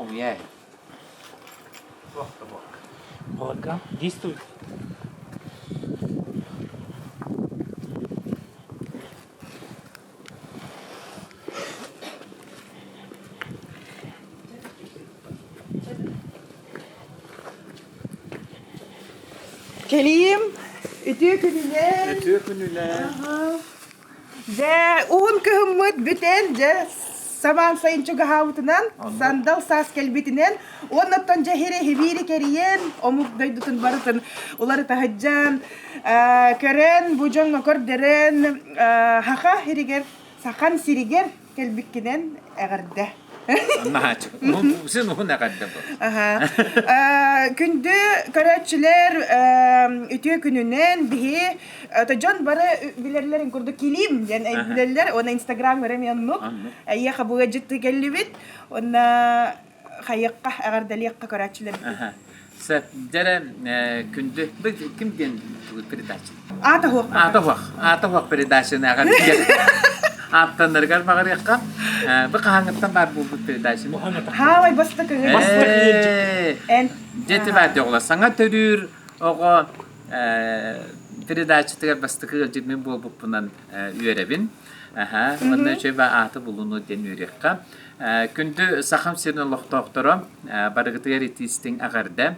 Хомуйа Туох да буолла. Полагам действует. Кэлиим, үтүө күнүнэн. Үтүө күнүнэн. Дьэ, уһун кыһыммыт бүтэн, дьэ, самаан сайын чугаһаабытынан, сандал саас кэлбитинэн, уоннаттан дьэ хири кэрийэн, омук дойдутун барытын уларыта сылдьан, көрөн, бу дьоҥҥо көрдөрөн, саха сиригэр, сахан сиригэр кэлбиккинэн эҕэрдэ. Наһааччы. Син уһун эҕэрдэ бу. Күндү көрөөччүлэр үтүө күнүнэн биһи дьон бары билэллэрин курдук килиим диэн билэллэр уонна инстаграм эмиэ оннук эйиэхэ бу ыалдьыттыы кэллибит уонна хайыахха эҕэрдэлиэххэ көрөөччүлэрбитин. Сөп. Дьэрэ күндү ким диэн передача? Аата суох. Аата суох. Аата суох передачаны эҕэрдэ. Ааттанарыгар баҕарыахха. Бу хаһааҥҥыттан баар буолбут передачаны? Хаамай бастакы. Бастакы. Эн. Дьэ баар оҕолор саҥа төрүүр оҕо передачатыгар бастакы ыалдьыт мин буолбуппунан үөрэбин. Аха, уонна үчүгэй ааты булунуу диэн үөрүөххэ. Күндү Сахам сирин олохтоохторо, барыгытыгар итиистиҥ эҕэрдэ.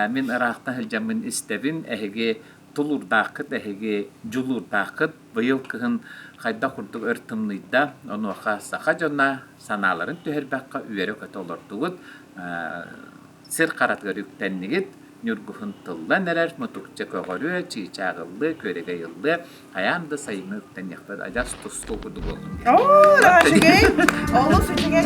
Мин ыраахтан сылдьаммын истэбин, эһиги тулуурдааххыт, эһиги дьулуурдааххыт. Быйыл кыһын хайдах курдук өр тымныйда, онуоха саха дьоно санааларын түһэрбэххэ үөрэ-көтө олордугут. Сир харатыгар үктэннигит, ньургуһун тыллан эрэр, мутукча көҕөрүө, чыычаах ыллыа, күөрэгэй ыллыа, хайаан да сайыҥҥы үктэниэхпит адьас тустуу курдук буоллун диэн. Оо, үчүгэй! Олус үчүгэй!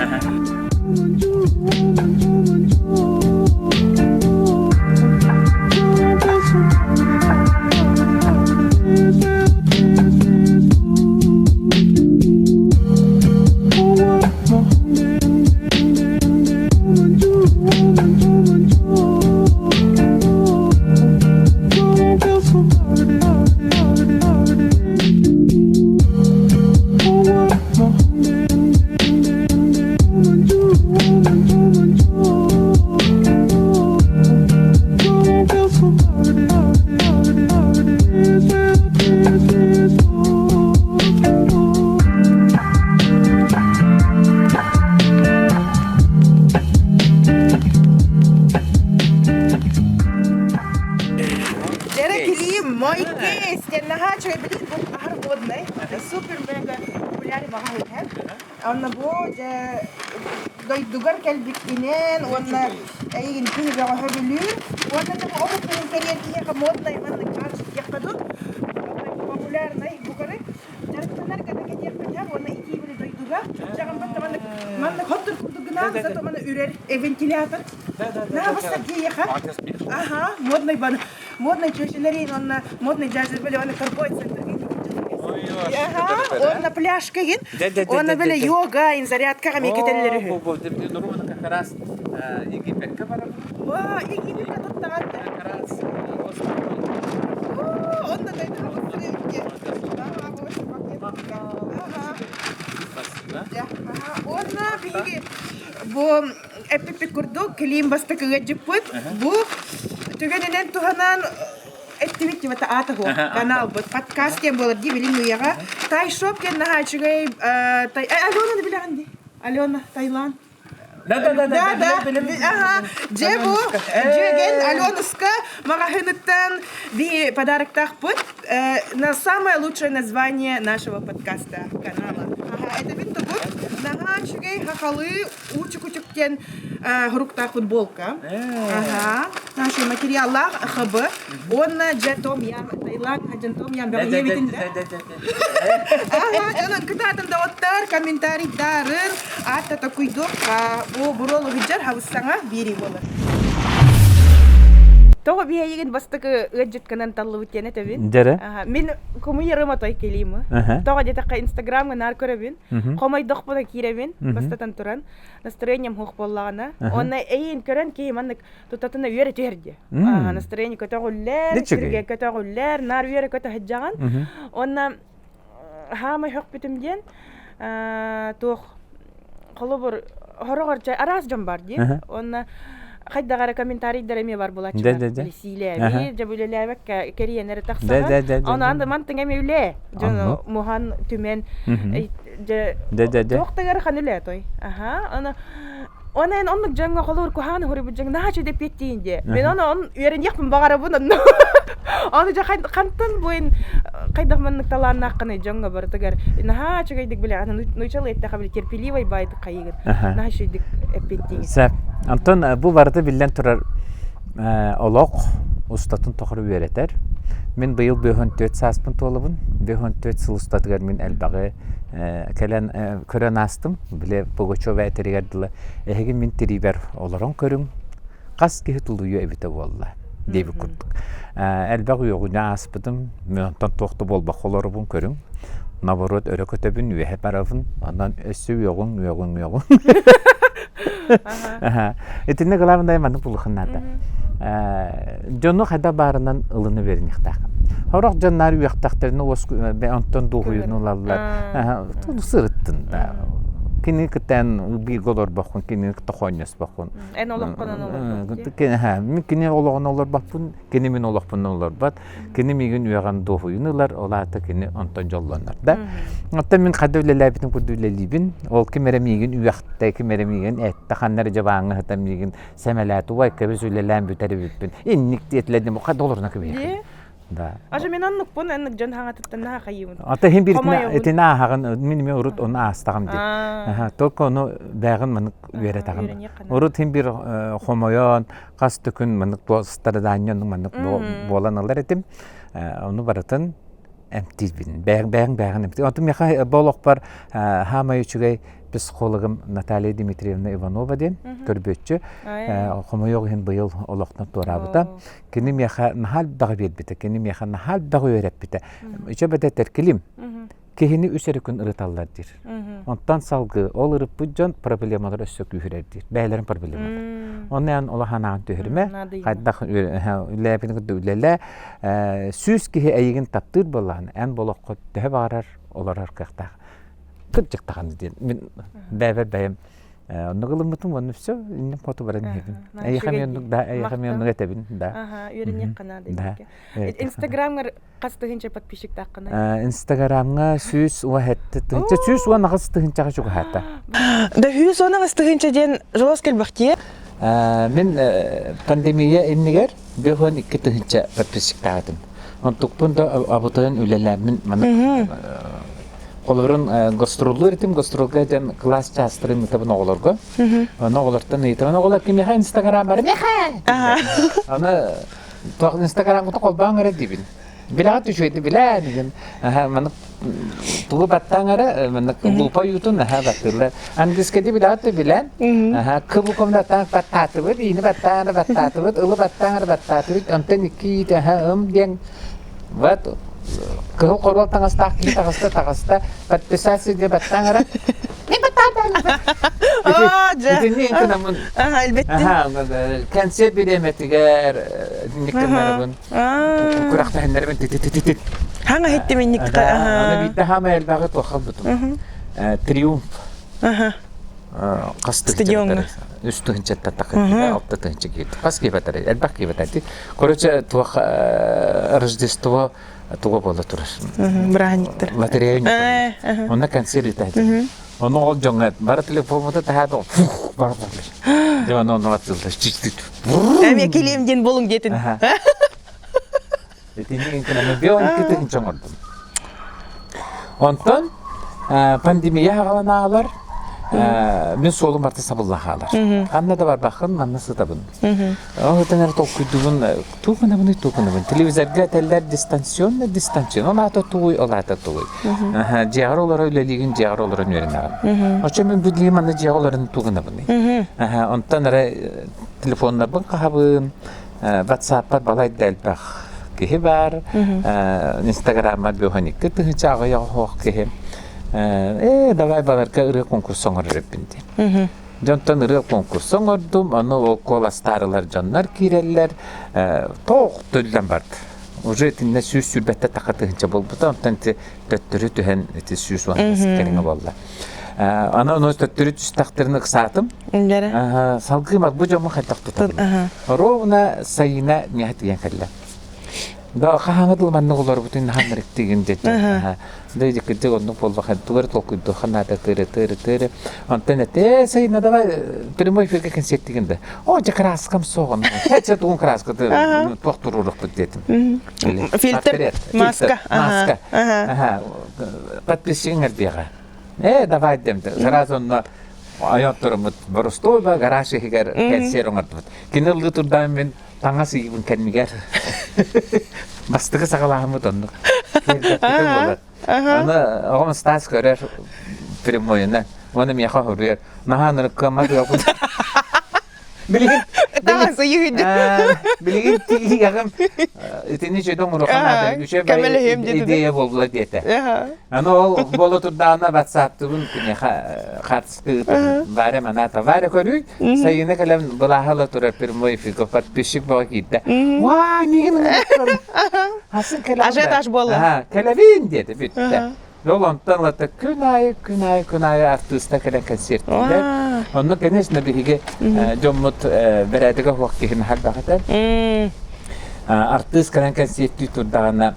Дьэрэ килиим, мой кейс, диэн наһаа үчүгэй билигин бу аһар моднай, супер-мега популярный маҕаһыын Онно бу дьэ дойдугар кэлбиккинэн уонна эйигин киһи бөҕөһө бүлүүр уонна дьэ бу омук тылын кэриэн киһиэхэ моднай маннык гаджет диэххэ дуу популярнай букары дьарыктанар гына кэтиэхпин сөп уонна итии били дойдуга дьаҕаммат да маннык маннык хоттур курдук гынаан зато маны үрэр вентилятор наһаа бастар киһиэхэ аха модный баны модный чөчүлэрин уонна модный дьаажыр били уонна торговый центр Аха, уонна пляжка гин уонна били йога ин зарядкаҕа эмиэ кэтэллэр үһү как раз Египекке барабын. Египекке туттаҕан Как раз Онно Уонна биһиги бу эппиппит курдук килиим бастакы ыалдьыппыт. Бу түгэнинэн туһанан эттибит тимата аата суох каналбыт подкаст диэн буолар дии билин үйэҕэ Тайшоп диэн наһаа үчүгэй Аленаны билэҕин дии Алена Таиланд Да, да, да, да, да, Ага. Дьэ бу дьүөгэн Аленушка маҕаһыыныттан би подароктаахпыт. На самое лучшее название нашего подкаста канала. Ага, это бит тугут. Наһаа үчүгэй хахалы уучукучук диэн хуруктаах футболка. Ага. Наши материаллаах ХБ. Уонна дьэ том ям Таиланд хадьан том ям бэҕэһиэбитин да. Ага, онон кытаатын доҕоттор, комментарийдарын аатта токуйдуохха. Бу буруол уһуйдьар хабыссаҥа биэрии буолар. Тоҕо биһиэгин бастакы ыалдьытканан таллыбыт диэн этэбин. Дьэрэ. Мин кумуйарым отой кэлиимы. Тоҕо диэтэххэ инстаграмҥа наар көрөбүн. Хомойдохпуна киирэбин, бастатан туран. Настроением суох буоллаҕына. Уонна эйиин көрөн киһи маннык тутатына үөрэ түһэр дии. Настроение көтөҕүллэр, сиргэ көтөҕүллэр, наар үөрэ көтө сылдьаҕын. Уонна хаамай хөхпүтүм диэн туох холобур. Хороҕор чай араас дьон бар дии. Уонна хайдах эрэ комментарийдар эмиэ бар булаччылар. Сиилээби, дьэ үлэлээбэккэ кэрийэн эрэ тахсаҕын. Ону анда мантыҥ эмиэ үлэ. Дьон муһан түмэн дьэ туох да ыарахан үлэ той. Аха, аны Оны эн оннук дьоҥҥо холуур куһааны хоруйбут дьоҥ наһаа үчүгэй эппиэттиин диэ. Мен ону он үөрэниэхпин баҕарабын онно. Ону дьэ хантан бу эн хайдах маннык талааннааххыный дьоҥҥо барытыгар наһаа үчүгэйдик билэҕин нуучалыы эттэхэ били терпеливый баайдык хайыгын наһаа үчүгэйдик эппиэттиигин. Сөп. Онтон бу барыта биллэн турар олох устатын тухары үөрэтэр. Мин быйыл 54 сааспын туолабын. 54 сыл устатыгар мин элбэҕи кэлэн көрөн аастым. Били Пугачева этэригэр дылы эһиги мин тириибэр олорон көрүҥ, хас киһи тулуйуо эбитэ буолла диэбит курдук. Элбэх үөҕүнү ааспытым, мен онтон туох да буолбакка олоробун көрүҥ. Наоборот өрө көтөбүн, үөһэ барабын, онон өссө үөҕүҥ, үөҕүҥ, үөҕүҥ. Итиннэ главное маннык булухан наада. Дьону хайда баарынан ылына биэриниэхтээххин. Сорох дьоннар үөхтэхтэринэ онтон дуоһуйууну ылаллар. Сырыттын да. Кини кытта бииргэ олорбоххун, кини кытта хоонньоспоххун. Эн олоххунан олорбоккун. Мин кини олоҕун олорбоппун, кини мин олохпун олорбот. Кини миигин үөҕэн дуоһуйун ылар, ол аата кини онтон дьоллонор да. Оттон мин хайда үлэлээбитим курдук үлэлиибин. Ол ким эрэ миигин үөхтэ, ким эрэ миигин эттэ, ханна эрэ дьыбааҥҥа сытан миигин сэмэлээтэ, убай кэбис үлэлээн бүтэр эбиппин. Инник диэтилэр дим, хайда олоруна кэбиһиэхин. Да. Аже мен оннукпун, оннук дьон хаҥатыттан наһаа хайыыбын. Ата иһин биир итини ааһаҕын, мин эмиэ урут ону аастаҕым дии. Только ону бэҕин маннык үөрэтэҕин. Урут иһин биир хомойон, хас да күн маннык страдание маннык буолан ылар этим. Ону барытын эмтиирбин. Бэйэҥ бэйэҕин эмтиир. Онтон миэхэ бу олохпор хаамай үчүгэй психологым Наталья Дмитриевна Иванова диэн көрбүөччү. Хомойуох иһин быйыл олохтон туораабыта. Кини миэхэ наһаа элбэҕи биэрбитэ, кини миэхэ наһаа элбэҕи үөрэппитэ. Үчүгэй бэтэ Киһини үс эрэ күн ырыталлар диир. Онтон салгыы ол ырыппыт дьон проблемалар өссө күүһүрэр диир. Бэйэлэрин проблемалар. Онно эн улахан аан түһүрүмэ, хайдах үлэлээбитин кытта үлэлээ. Сүүс киһи эйигин таптыыр буоллаҕына, эн болоххо төһө баҕарар олорор кыахтаах. Кырдьык даҕаны диэн. Мин бэйэбэр бэйэм оннук ылыммытым уонна все инним хоту баран иһэбин. Эйиэхэ эмиэ оннук да, эйиэхэ эмиэ оннук этэбин да. Үөрэниэххэ наада. Инстаграмҥар Хас тыһыынча подписчиктааххыный? Инстаграмҥа 117 тыһыынча, 118 тыһыынчаҕа чугаһаата. Да 118 тыһыынча диэн жолос кэлбэхтиэ? Мин пандемия иннигэр 52 тыһыынча подписчиктаах этим. Онтукпун да абытайын үлэлээммин маны Олорун гастроллуур этим, гастролга этим класс чаастарын ыытабын оҕолорго. Аны оҕолортон ыйытабын, оҕолор кимиэхэ инстаграм бар? Миэхэ! Аны Туох Инстаграмҥа холбооҥ эрэ диибин. Билэҕит үчүгэйди билээ диэн. Аха маннык тугу баттаан эрэ маннык лупа уютун аха баттыыллар. Английскайды билэҕит да билэн. Аха к букваны баттаан баттаатыбыт, иини баттаан эрэ баттаатыбыт, ылы баттаан эрэ баттаатыбыт, онтон икки иити аха ым диэн вот кыһыл хоруол таҥастаах киһи таҕыста таҕыста подписаться диye баттаан эрэ Итинни гынаммын кэнсиэр бириэмэтигэр инник гыннарабын күрэхтэһиннэрбин ти Хаҥа иһиттим инник Аны биирдэ хаамай элбэҕи туохха ылбытым Триумф хас Стадиоҥҥа. Үс тыһыынчаттан таххыт алта тыһыынча киирdi. Хас киибэтэр элбэх киибэтэр Короче, туох Рождество туга буола турар. Бырааһынньыктар. Лотерея Онно концерт ыытааччы. Ону ол дьоҥҥо бары телефоммуту таһаат фух бар бар. Дьэ ону ону аттылар. Эмиэ килиэм диэн болуҥ диэтин. Итини инкинэ бион кытын оҥордум. Онтон пандемия хаҕалан аалар мин суолум барыта сабылла хаалар. Ханна да барбаххын, манна сытабын. Ол этэн эрэ толкуйдугун туох гынабыный, туох гынабын. Телевизорга этэллэр дистанционно, дистанционно. Ол аата тугуй, ол аата тугуй. Дьиэҕэр олоро үлэлиигин, дьиэҕэр олорон үөрэнэҕин. Оччо мин билигин манна дьиэҕэ олорон туох гынабыный. Онтон эрэ телефоннарбын хаһабын, WhatsApp-пар балайда элбэх киһи баар. Инстаграммар бөһөн 2 тыһыынча аҕыйах оһох киһи. Ээ, давай баларга ырыа конкурс оҥорор эбиппин диэн. Дьонтон ырыа конкурс оҥордум, ону ол куоластаарылар дьоннор киирэллэр, тоох төллөн барда. Уже итиннэ 120 таха тыһыынча буолбута, онтон ити төттөрү түһэн ити 110 кэриҥэ буолла. Аны ону төттөрү түстэхтэрин ыксаатым. Салгыы бу дьоммун хайдах тутабын. Ровно сайына миэхэ тиийэн кэллэ. Да хаһааҥҥы дыл маннык олорбутун наһаа диэтэ. Да кырдьык оннук буоллаха тугу эрэ толкуйдуохха наада тыыры тыыры тыыры. Онтон этэ сайына давай прямой эфиргэ концерттигин да. О дьэ краскам суоҕун. Чэ тугун краска туох туруорукпут диэтим. Фильтр, маска. Маска. Аха. Подписчигиҥ эрдиэҕэ. Ээ давай диэм. Сразу онно ойотторуммут боростуой ба гараж иһигэр кэнсиэр оҥордубут. Кини ыллыы турдаан мин таҥас ыйыбын кэннигэр бастакы саҕалааһыммыт оннук. Киэргэппитэ буолар. Аны оҕом Стас көрөр прямойунан. Уонна миэхэ хоруйар. Наһаа ынырык кыаммат ыалбын. Билигин Таҥас ыйыһыйды. Билигин тиийэҕим итини чөдө оҥоруохха наада. Үчүгэй идея буолла диэтэ. Аны ол буола турдаҕына ватсаптыбын киниэхэ хаартыска ыытабын. Варя маната. Варя көрүй, сайына кэлэн былааһа ыла турар прямой эфиргэ подписчик бөҕө киирдэ. Ваа, миигин ыҥыран Асын кэлэн. Ажиотаж буолла. Кэлэбин диэтэ бүттэ. Ол онтон ылата күн аайы, күн аайы, күн аайы артыыстар кэлэн концерттииллэр. Онно, конечно, биһиги дьоммут бэрээдэгэ суох киһини харбах этэр. Артыыс кэлэн концерттии турдаҕына,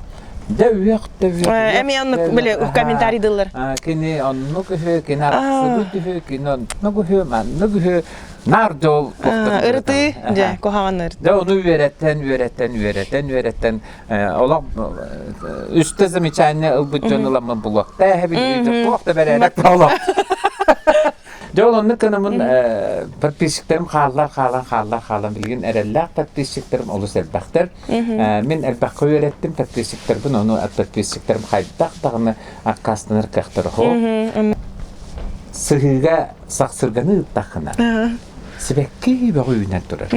дьэ үөх да үөх. Эмиэ оннук били комментарийдыыллар. Кини оннук үһү, кини арахсыбыт үһү, кини оннук үһү, маннык үһү. Наар дьол Ырытыы, дьэ, куһаҕан ырытыы. Дьэ, ону үөрэтэн, үөрэтэн, үөрэтэн, үөрэтэн олох үстэ замечание ылбыт дьон ыламмын булуохтаа эһэбин туох да бэрээдэк олох Дьэ ол оннук гынаммын подписчиктарым хааллар хаалан хааллар хаалан билигин эрэллээх подписчиктарым олус элбэхтэр. Мин элбэххэ үөрэттим подписчиктарбын ону подписчиктарым хайдах даҕаны аккаастанар кыахтара суох. Сыһыыга сахсырганы ыыттаххына сибэкки бөҕө үүнэн турар.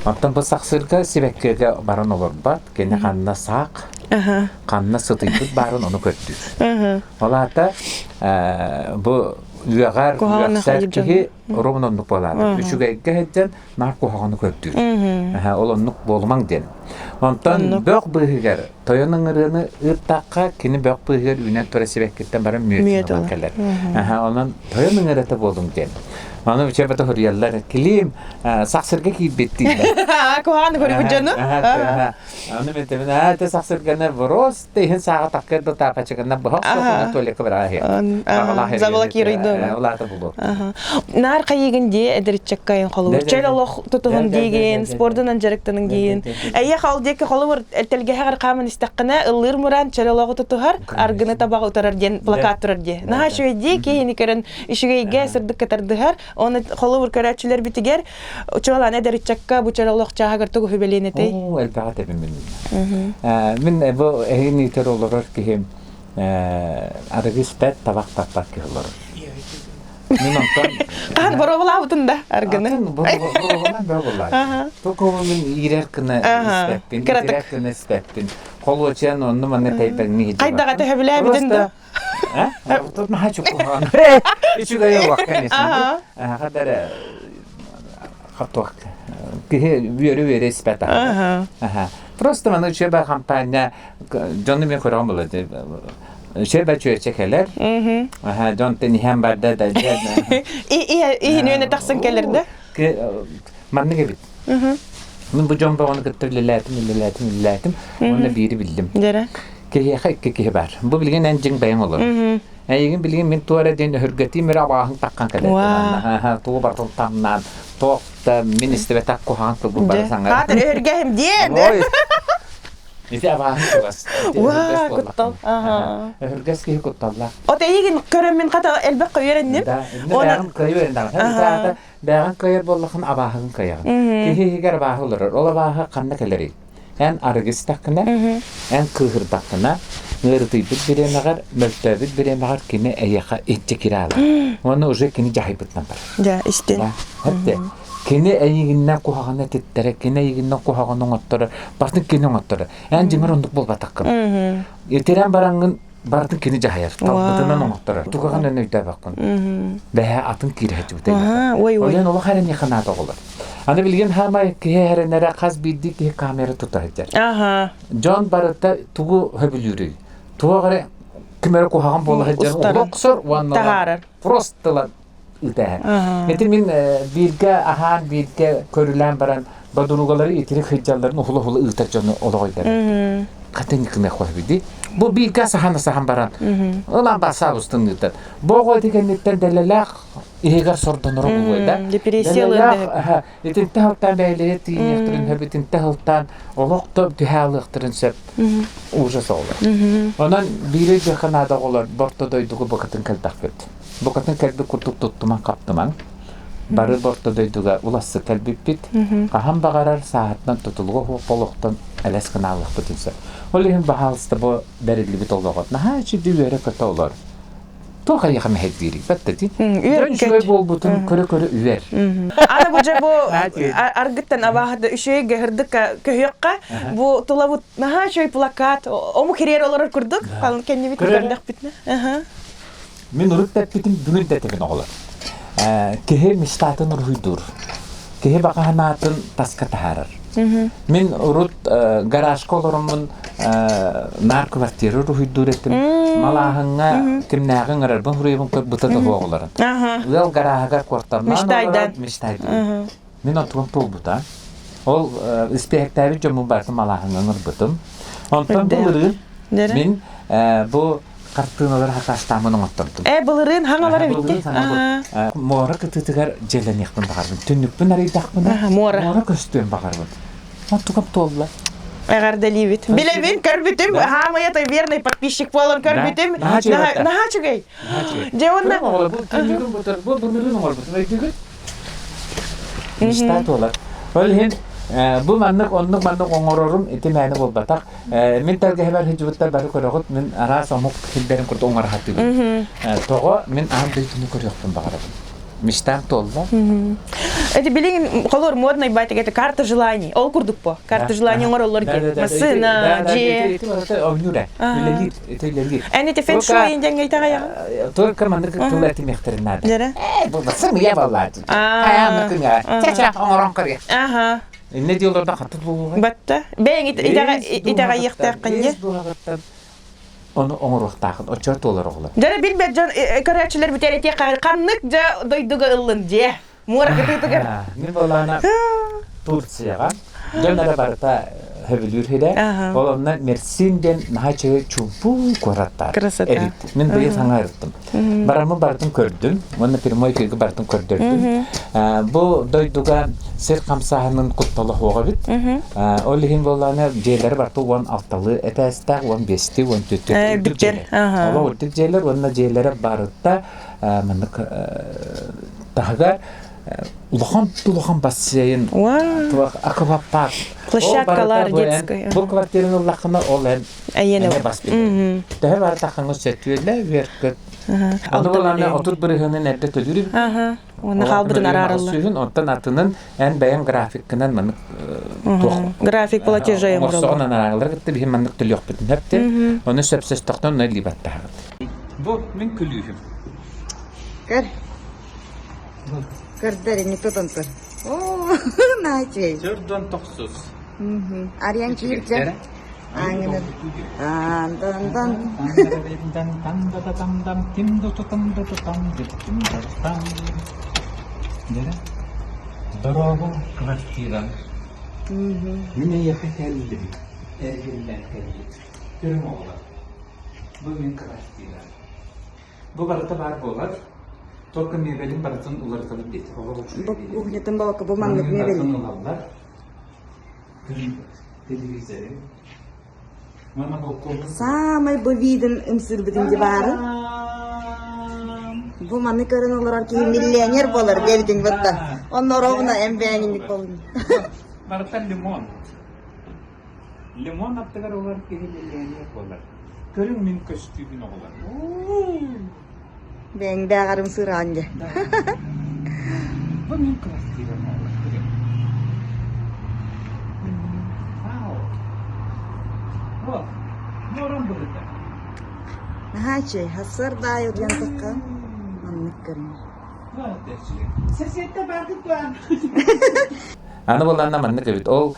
Оттон бу сахсырга сибэккигэ баран олорбот, кини ханна саах, ханна сытыйбыт баарын ону көрдүүр. Ол аата бу үөҕэр үөхсэр киһи ровно оннук буолаары. Үчүгэйгэ сылдьан наар куһаҕаны көрдүүр. Ол оннук буолумаҥ диэн. Онтон бөх быыһыгар Тойон ыҥырыаны ыыттахха, кини бөх быыһыгар үүнэн турар сибэккиттэн баран мүөтүн ылан кэлэр. Онон тойон ыҥырыата буолуҥ диэн. Аны үчүгэйбэтэ суруйаллар, Килиим сахсырга киирбит дииллэр. Куһаҕаны көрбүт дьону. Аны мен тэбин, аа, те сахсырганы просто иһин сааҕа таккыр да таапачыгына быһа охсуохуна туалекка бараҕа Заблокируйдум. Улаата булуо. Наар хайыгын дии эдэриччэккайын холобур. Чөл олох тутуһун диигин, спордунан дьарыктаның диигин. Эйиэхэ ол диэки холобур тэлгэһэҕэр хааман истэххинэ, ыллыыр мураан чөл олоҕу тутуһар, аргыны табаҕы утарар диэн плакат турар дии. Наһаа үчүгэй дии, киһини көрөн үчүгэйгэ сырдыкка тардыһар. Оны холобур көрөөччүлэрбитигэр чуолаан эдэр ыччакка бу чөл олох чааһыгар тугу сүбэлиэн этэй? Оо, элбэҕи этэбин мин. Мин бу эһигини иитэр олорор киһим арыгы испэт, табах таппат киһи олорор. Мин онтон Хаһан боруобалаабытын да аргыны? Боруобалаан боруобалаан. Только мин иирэр гына испэппин, итирэр гына испэппин. Холуочуйан онну манна тэйбэҥни Хайдаҕа төһөбүлээбитин да? Тут наһаа чукуһаан. Үчүгэй олох конечно. Хадара хатуах киһи үөрэ-үөрэ испэт аха. Просто маны үчүгэй хампаанньа дьону мен көрөҕүм була Үчүгэй чүөчэ кэлэр. Аха дьон иһэн барда да Иһин үөнэ тахсан кэлэр да? Маннык эбит. Мин бу дьон бөҕөнү кытта үлэлээтим, үлэлээтим, үлэлээтим. Уонна биири биллим. Киһиэхэ икки киһи бар. Бу билигин эн дьиҥ бэйэҥ олор. Эйигин билигин мин туора диэн өһүргэтиим эрэ абааһын таххан кэлэр. Тугу барытын тамнаан, туох да мин истибэтэх куһаҕан тылбын бары саҥар. Хаатыр өһүргэһим диэн. Ити абааһы чугас. Уа, куттал. Өһүргэс киһи кутталлаах. От эйигин көрөммүн хата элбэх үөрэнним. Да, бэйэҕин кыайы үөрэннэҕин. Бэйэҕин кыайар буоллаххына абааһыгын кыайаҕын. Киһи иһигэр абааһы олорор. Ол абааһы ханна кэлэрий? Эн арыгы истэххинэ, эн кыыһырдаххына, ыарытыйбыт бириэмэҕэр, мөлтөөбүт бириэмэҕэр кини эйиэхэ иччи киирэ аалар. Уонна уже кини дьаһайбытынан барар. Дьэ, истин. Эттэ. Кини эйигиннэн куһаҕаны этиттэрэ, кини эйигиннэн куһаҕаны оҥотторо, барытын кини оҥотторо. Эн дьиҥэр оннук буолбатаххын. Итирэн бараҥҥын барытын кини дьаһайар, талбытынан оҥотторор. Тугаҕын эн өйдөөбөккүн. Бэһэ атын киирэ сылдьыбыта. Ол олох эрэниэхэ наада оҕолор. Аны билигин хаамай киһи эрэнэрэ хас биирдии киһи камера тута сылдьар. Дьон барыта тугу сөбүлүүрүй? Туох эрэ. Ким эрэ куһаҕан буола сылдьан Устарын. охсор уонна Таһаарар. просто ылан ыытаһар. Ити мин бииргэ аһаан, бииргэ көрүлээн баран бодуругалары итирик сылдьалларын уһула-уһула ыытар дьону олоҕойдорун. Хатын кымыах бidi. Бу бииргэ саһан саһан баран ылан басаал устун ыытар. Бу оҕо ити кэнниттэн дэлэлээх иһигэр сордоноро буолуой да. Депрессия ылыан Итинтэ сылтаан бэйэлэрэ тиийиэхтэрин сөп, итинтэ сылтаан олох да түһэ алыахтарын сөп. Ужас оҕолор. Онон биири өйдүөххэ наада оҕолор борто дойдуга букатын кэлбэхпит. Букатын кэлбит курдук туттумаҥ-хаптымаҥ. Бары борто дойдуга улассы кэлбиппит. Хаһан баҕарар сааһыттан тутулуга суох олохтон элэс гына алыахпытын сөп. Ол иһин баһаалыста бу бэриллибит олоҕо наһаа үчүгэй үөрэ-көтө олор. Туох эйиэхэ мэһэйдиирий? Баттати. Дьон үчүгэй буолбутун көрө-көрө үөр. Аны бу дьэ бу аргыттан абааһыда үчүгэйгэ һырдыкка көһүөххэ бу тулабыт наһаа үчүгэй плакат омук хириэр олорор курдук халын кэннибит көрдөхпүтүнэ. Мин урут тэппитим бүгүн да этэбин оҕолор. Киһи мечтатын уруһуйдуур. Киһи баҕа санаатын таска таһаарар. Мин урут гаражка олороммун наар квартира уруһуйдуур этим. Малааһыҥҥа кимнээҕи ыҥырарбын суруйабын көрбүтэ да суох олорон. Ыал гарааһыгар куортамнаан олорон мечтайдыыр. Мин онтугум туолбута. Ол испиэһэктээбит дьоммун барытын малааһыҥҥа ыҥырбытым. Онтон былырыын мин бу хартыыналары хакаастааммын оҥоттордум. Э, былырыын хаҥалар эбитти. Муора кытыытыгар дьиэлэниэхпин баҕарбын. Түннүкпүн арыйдахпына, муора. Муора көстүөн баҕарбын. Онтукам туолла. Эҕэрдэлиибит. Билэбин, көрбүтүм. Хаамайа той верный подписчик буолан көрбүтүм. Наһаа үчүгэй. Дьэ уонна Бу түннүгүн бу былырыын оҥорбутум өйдүүгүт? Мечта туолар. Ол иһин бу маннык оннук маннык оҥорорум ити мээнэ буолбатах. Мин тэлгэһэбэр сылдьыбыттар бары көрөҕүт, мин араас омук сирдэрин курдук оҥоро сатыыбын. Тоҕо мин аан дойдуну көрүөхпүн баҕарабын. Мечтам туолла. Это билигин холор модный байтик это карта желаний. Ол курдук по. Карта желаний оҥороллор ди. Массыына, дьиэ. Оонньуур үлэлиир, это үлэлиир. Эн ити фэн-шуй диэҥҥэ итэҕэйэҕин? Только маннык тыл этимиэхтэрин наада. Дьэрэ. Ээ, бу сымыйа буоллааччы. Хайаан күҥҥэ. Чэ-чэ, оҥорон көрүө. Аха. Инне диолорда хатты буолуоҕай. Батта. Бэйэҥ итэҕэйиэхтээххин дии. Дууһаҕыттан ону оҥоруохтаахын оччо туолар оҕолор. Дьэ билбэт дьон көрөөччүлэр бүтэр этиэххэ ханнык дьэ дойдуга ыллын дьиэ. Муора кытыытыгар. Мин буоллаҕына Турцияҕа дьон эрэ барыта сөбүлүүр сирэ. Ол онно Мерсин диэн наһаа үчүгэй чуумпу куораттаах. Красота. Эбит. Мин быйыл саҥа ырыттым. Бараммын барытын көрдүм уонна прямой эфиргэ барытын көрдөрдүм. Бу дойдуга сир хамсааһынын куттала суох эбит. Ол иһин буоллаҕына дьиэлэри барыта 16-лыы этээстээх, 15-ти, 14 үрдүк дьиэлэр. Олох үрдүк дьиэлэр уонна дьиэлэрэ барыта маннык таһыгар улахан улахан бассейн аквапарк площадкалар детская бу квартираны ыллаххына ол эн эйиэнэ бас билэр төһө бары таххаҥҥа сөтүөлэ үөркөт аны буолааны 30 бырыһыанын эрдэ төлүүр уонна хаалбытын араараллар сүүһүн онтон атынын эн бэйэҥ графиккынан маннык туох график платежа оҥорсоҕун анараалар кытта биһи маннык төлүөхпүтүн сөптө ону сөпсөстөхтөн онно либаттаһаҕыт бу мин күлүүһүм Көр. Көрдөр, не тутан көр. Оо, наачей. Төрдөн тохсус. Арыйан киирдэ. Ааҥынан. Ан-дан-дан. Дорообо квартира. Мин эйиэхэ кэллим. Эргиллэн кэллим. Көрүҥ оҕолор. Бу мин квартира. Бу барыта баар буолар. Только мебелин барытын уларытабыт диэти. Бу кухнятын балка бу маннык мебель. Барытын ылаллар. Телевизоры. Мана балкон. Самай бу видин ымсыырбытын дибаарын. Бу маны көрөн олорор киһи миллионер болар диэбитиҥ батта. Онно ровно эмбээҥинник болун. Барыта лимон. Лимон аттыгар олор киһи миллионер буолар. Көрүҥ мин көстүүбүн оҕолор. Бэйэҥдээҕэрим сыраан дьэ. Бу мин квартирам оҕолор көрүҥ. Вау! Вот, муорам быһыта. Наһаа үчүгэй, сарсыарда аайы утуйан тахха маннык көрүҥ. Аны буоллаҕына маннык эбит. Ол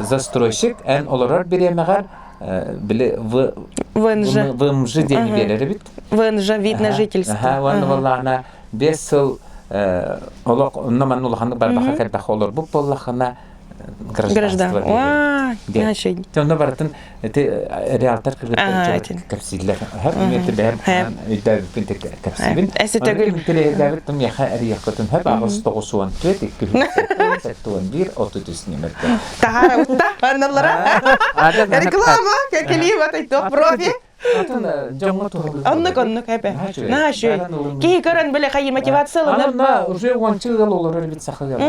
застройщик эн олорор бириэмэҕэр били В ВНЖ. ВМЖ диэни биэрэр эбит. ВНЖ вид на жительство. Аха, уонна буоллаҕына 5 сыл олох онно манна улаханнык барбаха кэлбэххэ олорбут буоллаххына гражданство диэн. Онно барытын ити реалтор кыргыттар кэпсииллэр. Хэп бэйэм өйдөөбүппүн кэпсиибин. Интэриэһиргээбит миэхэ эрийэххитин хэп аҕыс 94 271 33 нөмерде. Таһара утта анналлара. Реклама кэлии батайтох профи. Атын дьоҥҥо туһалыыр. Оннук оннук эпэ. Наһаа үчүгэй. Киһи көрөн бile хайы мотивация ылынар. Анна уже уонча ыал олорор эбит саха ыала.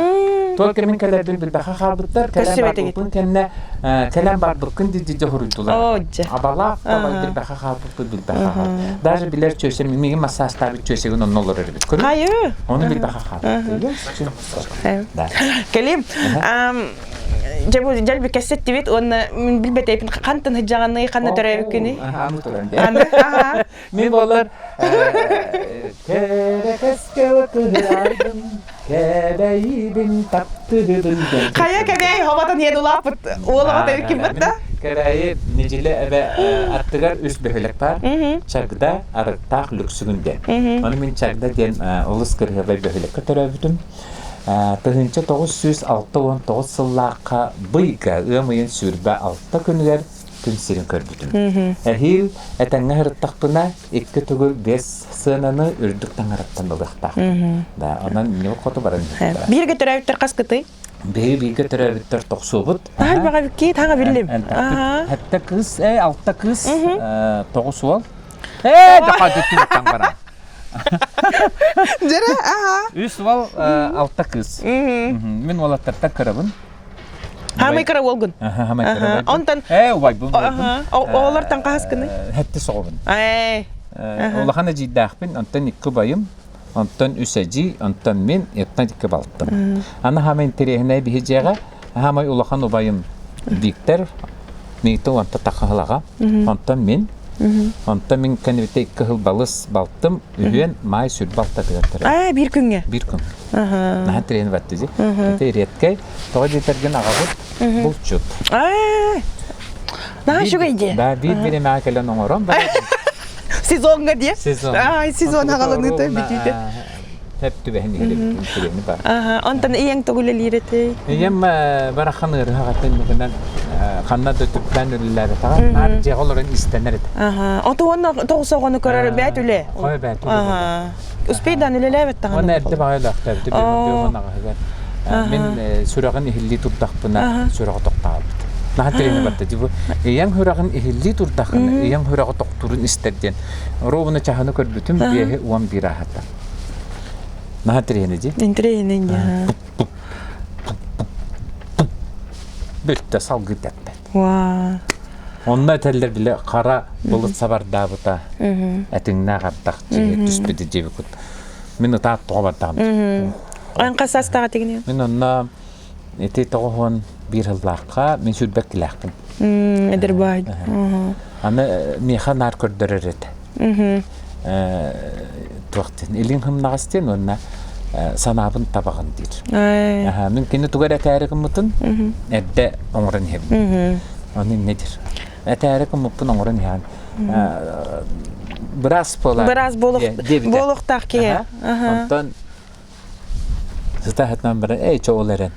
Только мин кэлэрбин билбэхэ хаалбыттар. Кэлэн барбыппын кэннэ кэлэн барбыккын дии дии хоруйдулар. Абалаах да билбэхэ хаалбыппын билбэхэ хаал. Даже билэр чөсем миигин массажтаабыт чөсегин онно олорор эбит. Көрү. Хайы. Ону билбэхэ хаалбыт. Кэлим. Дьэ бу дьэлби кэссэттибит уонна мин билбэтэйпин хантан сыдьаҕаный ханна төрөөбүккүнүй? Аны туран Аны аха. Мин болар Кэрэкэскэ кыһырайдым, кэбэйибин таптыыбын Хайа кэбэй хоботон иэн улааппыт уолаҕа тэбиккин да? Кэбээйи Нидьилэ эбэ аттыгар үс бөһүөлэк баар. Чагда, Арыктаах, Лүксүгүн диэн. Ону мин Чагда диэн олус кырыһабай бөһүөлэккэ төрөөбүтүм. 1969 сыллаахха быйга ыам ыйын 26 күнүгэр күн сирин көрбүтүм. Эһиил этэҥҥэ сырыттахпына икки төгүл биэс сыананы үрдүк таҥараттан ылыахтаахпын. Да, онон ньыл хоту баран иһиттэ. Бииргэ төрөөбүттэр хас кытый? Биһиги бииргэ төрөөбүттэр тохсуобут. Таһар баҕабыкки таҥа биллим. Хэттэ кыыс, э, алта кыыс, тоҕус уол. Э, даха түттүн баран. Дьэрэ, аха. Үс уол, алта кыыс. Мин уолаттартан кырабын. Хаамай кыра уолгун. Хаамай кыра. Онтон Э, убайбын. Оҕолортон хаһыскыный? Хэтти соҕобун. Ээ. Улахан эдьиийдээхпин, онтон икки убайым, онтон үс эдьиий, онтон мин, оттон икки балтым. Аны хаамай интэриэһинэй биһи дьиэҕэ, хаамай улахан убайым Виктор, Миитэ онто тахаһылаҕа, онтон мин, онтон мин кэннибитэ икки сыл балыс балтым, үһүөн маай сүрбэ алтатыгар төрөөбүт. Аа, биир күҥҥэ? Биир күн. Наһаа трен батты дии. Это редкэй. Тоҕо диэтэргин аҕабыт булчут. Аа, наһаа үчүгэй дии. Да, биир бириэмэҕэ кэлэн оҥорон баран. Сезоҥҥа дии. Сезон. Аа, сезон аҕалыныыта бүтүүтэ. Тэп түбэһин иһилибит трени бар. Аха, онтон ийэҥ тугу үлэлиир этэй? Ийэм барахан ыарыһаҕатын мигынан ханна да түппээн үлэлээбэтэҕэ, наар дьиэҕэ олорон истэнэр этэ. Аха, ото уонна тоҕус оҕону көрөр бээт үлэ. Хой бээт үлэ. Аха. Успейдан үлэлээбэт даҕаны. Уонна эрдэ баҕайы өлөөхтөөбүтэ биир аҕаһыгар. Мин сүрэҕин иһиллии турдахпына сүрэҕэ тохтообут. Наһаа тренер барда дии бу. Ийэҥ сүрэҕин иһиллии турдаххына, ийэҥ сүрэҕэ тохтуурун истэр диэн. Ровно чаһыны көрбүтүм, 5:11 ааһата. Наһаа интэриэһинэй дии. Интэриэһинэй дии. Бүттэ салгыы тэппэт. Ваа. Онно этэллэр бile хара былыт сабардаабыта этиҥнээх ардах түспүтэ диэбиккит. Мин ытаат тоҕо бардаҕым. Эн хас саастаах этигиний? Мин онно ити тоҕуһуон биир сыллаахха мин сүүрбэт килээхпин. Эдэр баай. Аны миэхэ наар көрдөрөр этэ. Туох диэн илиҥ хымнаҕас диэн уонна санаабын табаҕын диир. Мин кини тугу эрэ этээри гыммытын эрдэ оҥорон иһэбин. Ону инньэ диир. Этээри гыммыппын оҥорон иһэҕин. Быраас буолар. Быраас буолуохтаах киһи. Онтон Сыта сытынан баран, эй, чэ ол эрэн,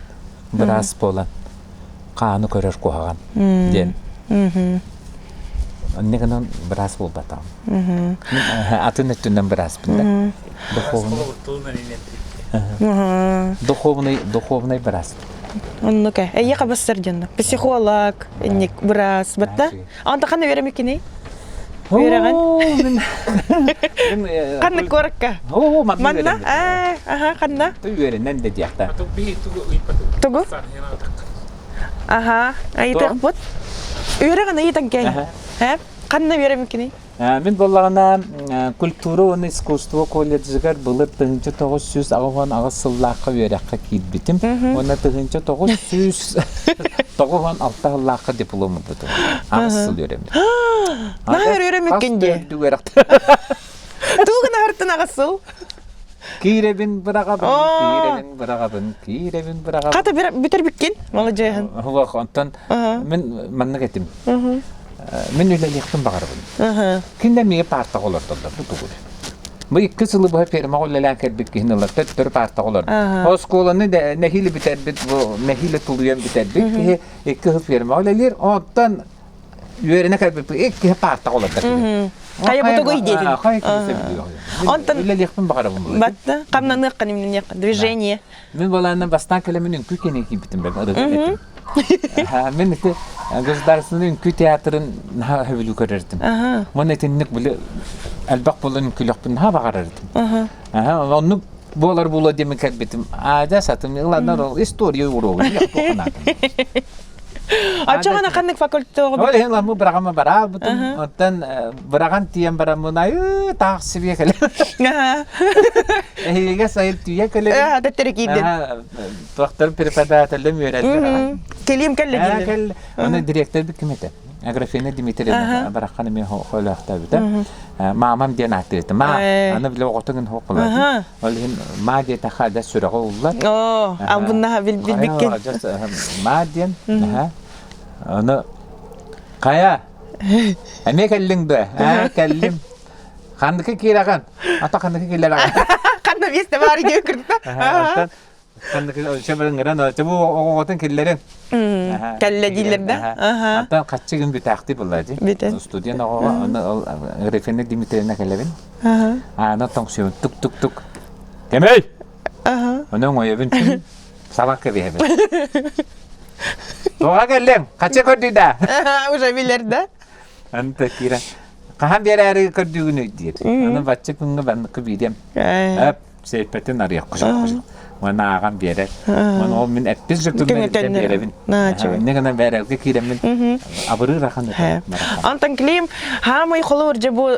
быраас буолан, хааны көрөр куһаҕан диэн. Онно гынан быраас буолбатаҕым. Атын өттүнэн бырааспын да. Духовный. Духовный, духовный быраас. Оннук э. Эйиэхэ бассар дьонно. Психолог, инник быраас, батта. Онто ханна үөрэмиккиний? Үөрэҕин? Ханна куоракка? Оо, манна Манна? Аа, аха, ханна? Үөрэнэн да диэхтэ. Тугу? Аха, ыйытыахпыт. Үөрэҕин ыйытан кэл. Э? Ханна үөрэмиккиний? Мин буоллаҕына культура уонна искусство колледжыгар былыр 1988 сыллаахха үөрэххэ киирбитим уонна 1996 сыллаахха диплом ылбытым. Аҕыс сыл үөрэммитим. Наһаа үөрэммиккин дии. Тугу гына аҕыс сыл? Киирэбин быраҕабын, киирэбин быраҕабын, киирэбин быраҕабын. Хата бүтэрбиккин, маладьыаһын. Онтон мин маннык этим. Мин үлэлиэхпин баҕарабын. Кинилэр миигин паартаҕа олордоллор бу тугуй? Бу икки сылы быһа фермаҕа үлэлээн кэлбит киһини ылар төттөрү паартаҕа олордо. Оскуоланы нэһиилэ бүтэрбит, бу нэһиилэ тулуйан бүтэрбит киһи икки сыл фермаҕа үлэлиир, оттон үөрэнэ кэлбиппит иккиһи паартаҕа олордо кини. Хайа бу тугуй диэтин? Хайа киһи Онтон үлэлиэхпин баҕарабын. Батта хамнаныаххын имнэниэххин движение. Мин балаанна бастаан кэлэмин үҥкүү киэнэ киирбитим бэл ырыа этим. Мин ити государственный үҥкүү театрын наһаа сөбүлүү көрөр этим. Уонна итинник били элбэх буолан үҥкүүлэхпин наһаа баҕарар этим. Оннук буолар буолуо диэмин кэлбитим. Аадьа сатым ыланнар ол история уруогу Оччоҕуна ханнык факультетоҕа Ол иһин ламмы быраҕама бараалбытым. Оттон быраҕан тиийэн бараммын айыы таах сибиэ кэлэ. Эһиигэ сайын түйэ кэлэ. Төттөрү киирдин. Туохтар преподавателлем үөрэллэр. Кэлиим кэллэ дииллэр. Аны директорбит ким этэ? Аграфена Дмитриевна бараххан эмиэ хойлоохтообута. Маамам диэн ааттыыр этэ. Ма, аны биле оҕотугун хоққулаады. Ол иһин маа диэтэххэ адьас сүрэҕэ уллар. Оо, албыннаһа билбиккин. Адьас маа диэн. Аны хайа эмиэ кэллиҥ дуо? Аа, кэллим. Ханныка киирэҕин? Ата ханныка киилэрэҕин? Ханна миэстэ баар диэн кырта. Бу оҕоҕотун киллэрин. Кэллэ дииллэр да. Антон хаччы күн бүтаахтыы буолла дии. Студент оҕоҕо аны ол Гриффина Дмитриевна кэлэбин. Аана тоҥсуйун тук-тук-тук. Кэмэй! Ону оҥойобун сабак кэбиһэбин. Тоҕо кэллиҥ? Хаччы көрдүй да? Уже билэр да. Аны киирэн хаһан биэрээри көрдүүгүнүй диир. Аны бачча күҥҥэ банныкка биириэм. Сейпэтин арыйах Уонна ааҕан биэрэр. Уонна ол мин эппис дьыктыбын биэрэбин. Инне гынан бээрэлгэ киирэммин абырыыр ахан Антон Клим хаамай холобур дьэ бу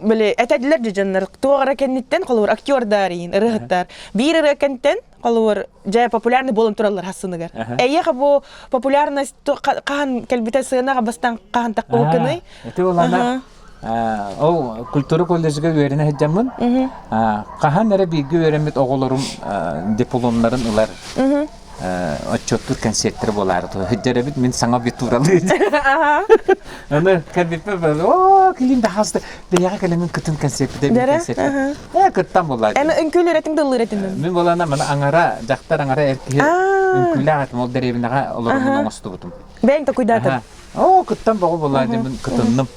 били этэллэр дьэ дьоннор туох эрэ кэнниттэн холобур актердар иин ырыһыттар биир ырыа кэнтэн холобур дьэ популярный буолан тураллар хассыныгар эйиэхэ бу популярность хаһан кэлбитэ сыанаҕа бастан хаһан таххыбыккыный Ити улана Ол культура колледжыга үөрэнэ сылдьаммын, хаһан эрэ бииргэ үөрэммит оҕолорум дипломнарын ылар отчуоттуур концерттэр буолаары сылдьар эбит мин саҥа абитуралыы. Аны кэлбиппэр оо килим да хаста бэйэҕэ кэлэмин кытын концертпитэ мин концертпит. Ээ кыттан буоллаа. Эн үҥкүүлэр этиҥ дыллыр этиҥ. Мин буолана мана аңара дьахтар аңара эр киһи үҥкүүлээх этим ол дэриэбинэҕэ олороммун оҥостубутум. Бэйэҥ токуйдаатыҥ. Оо, кыттан боҕу буолаа дэмин кытынным.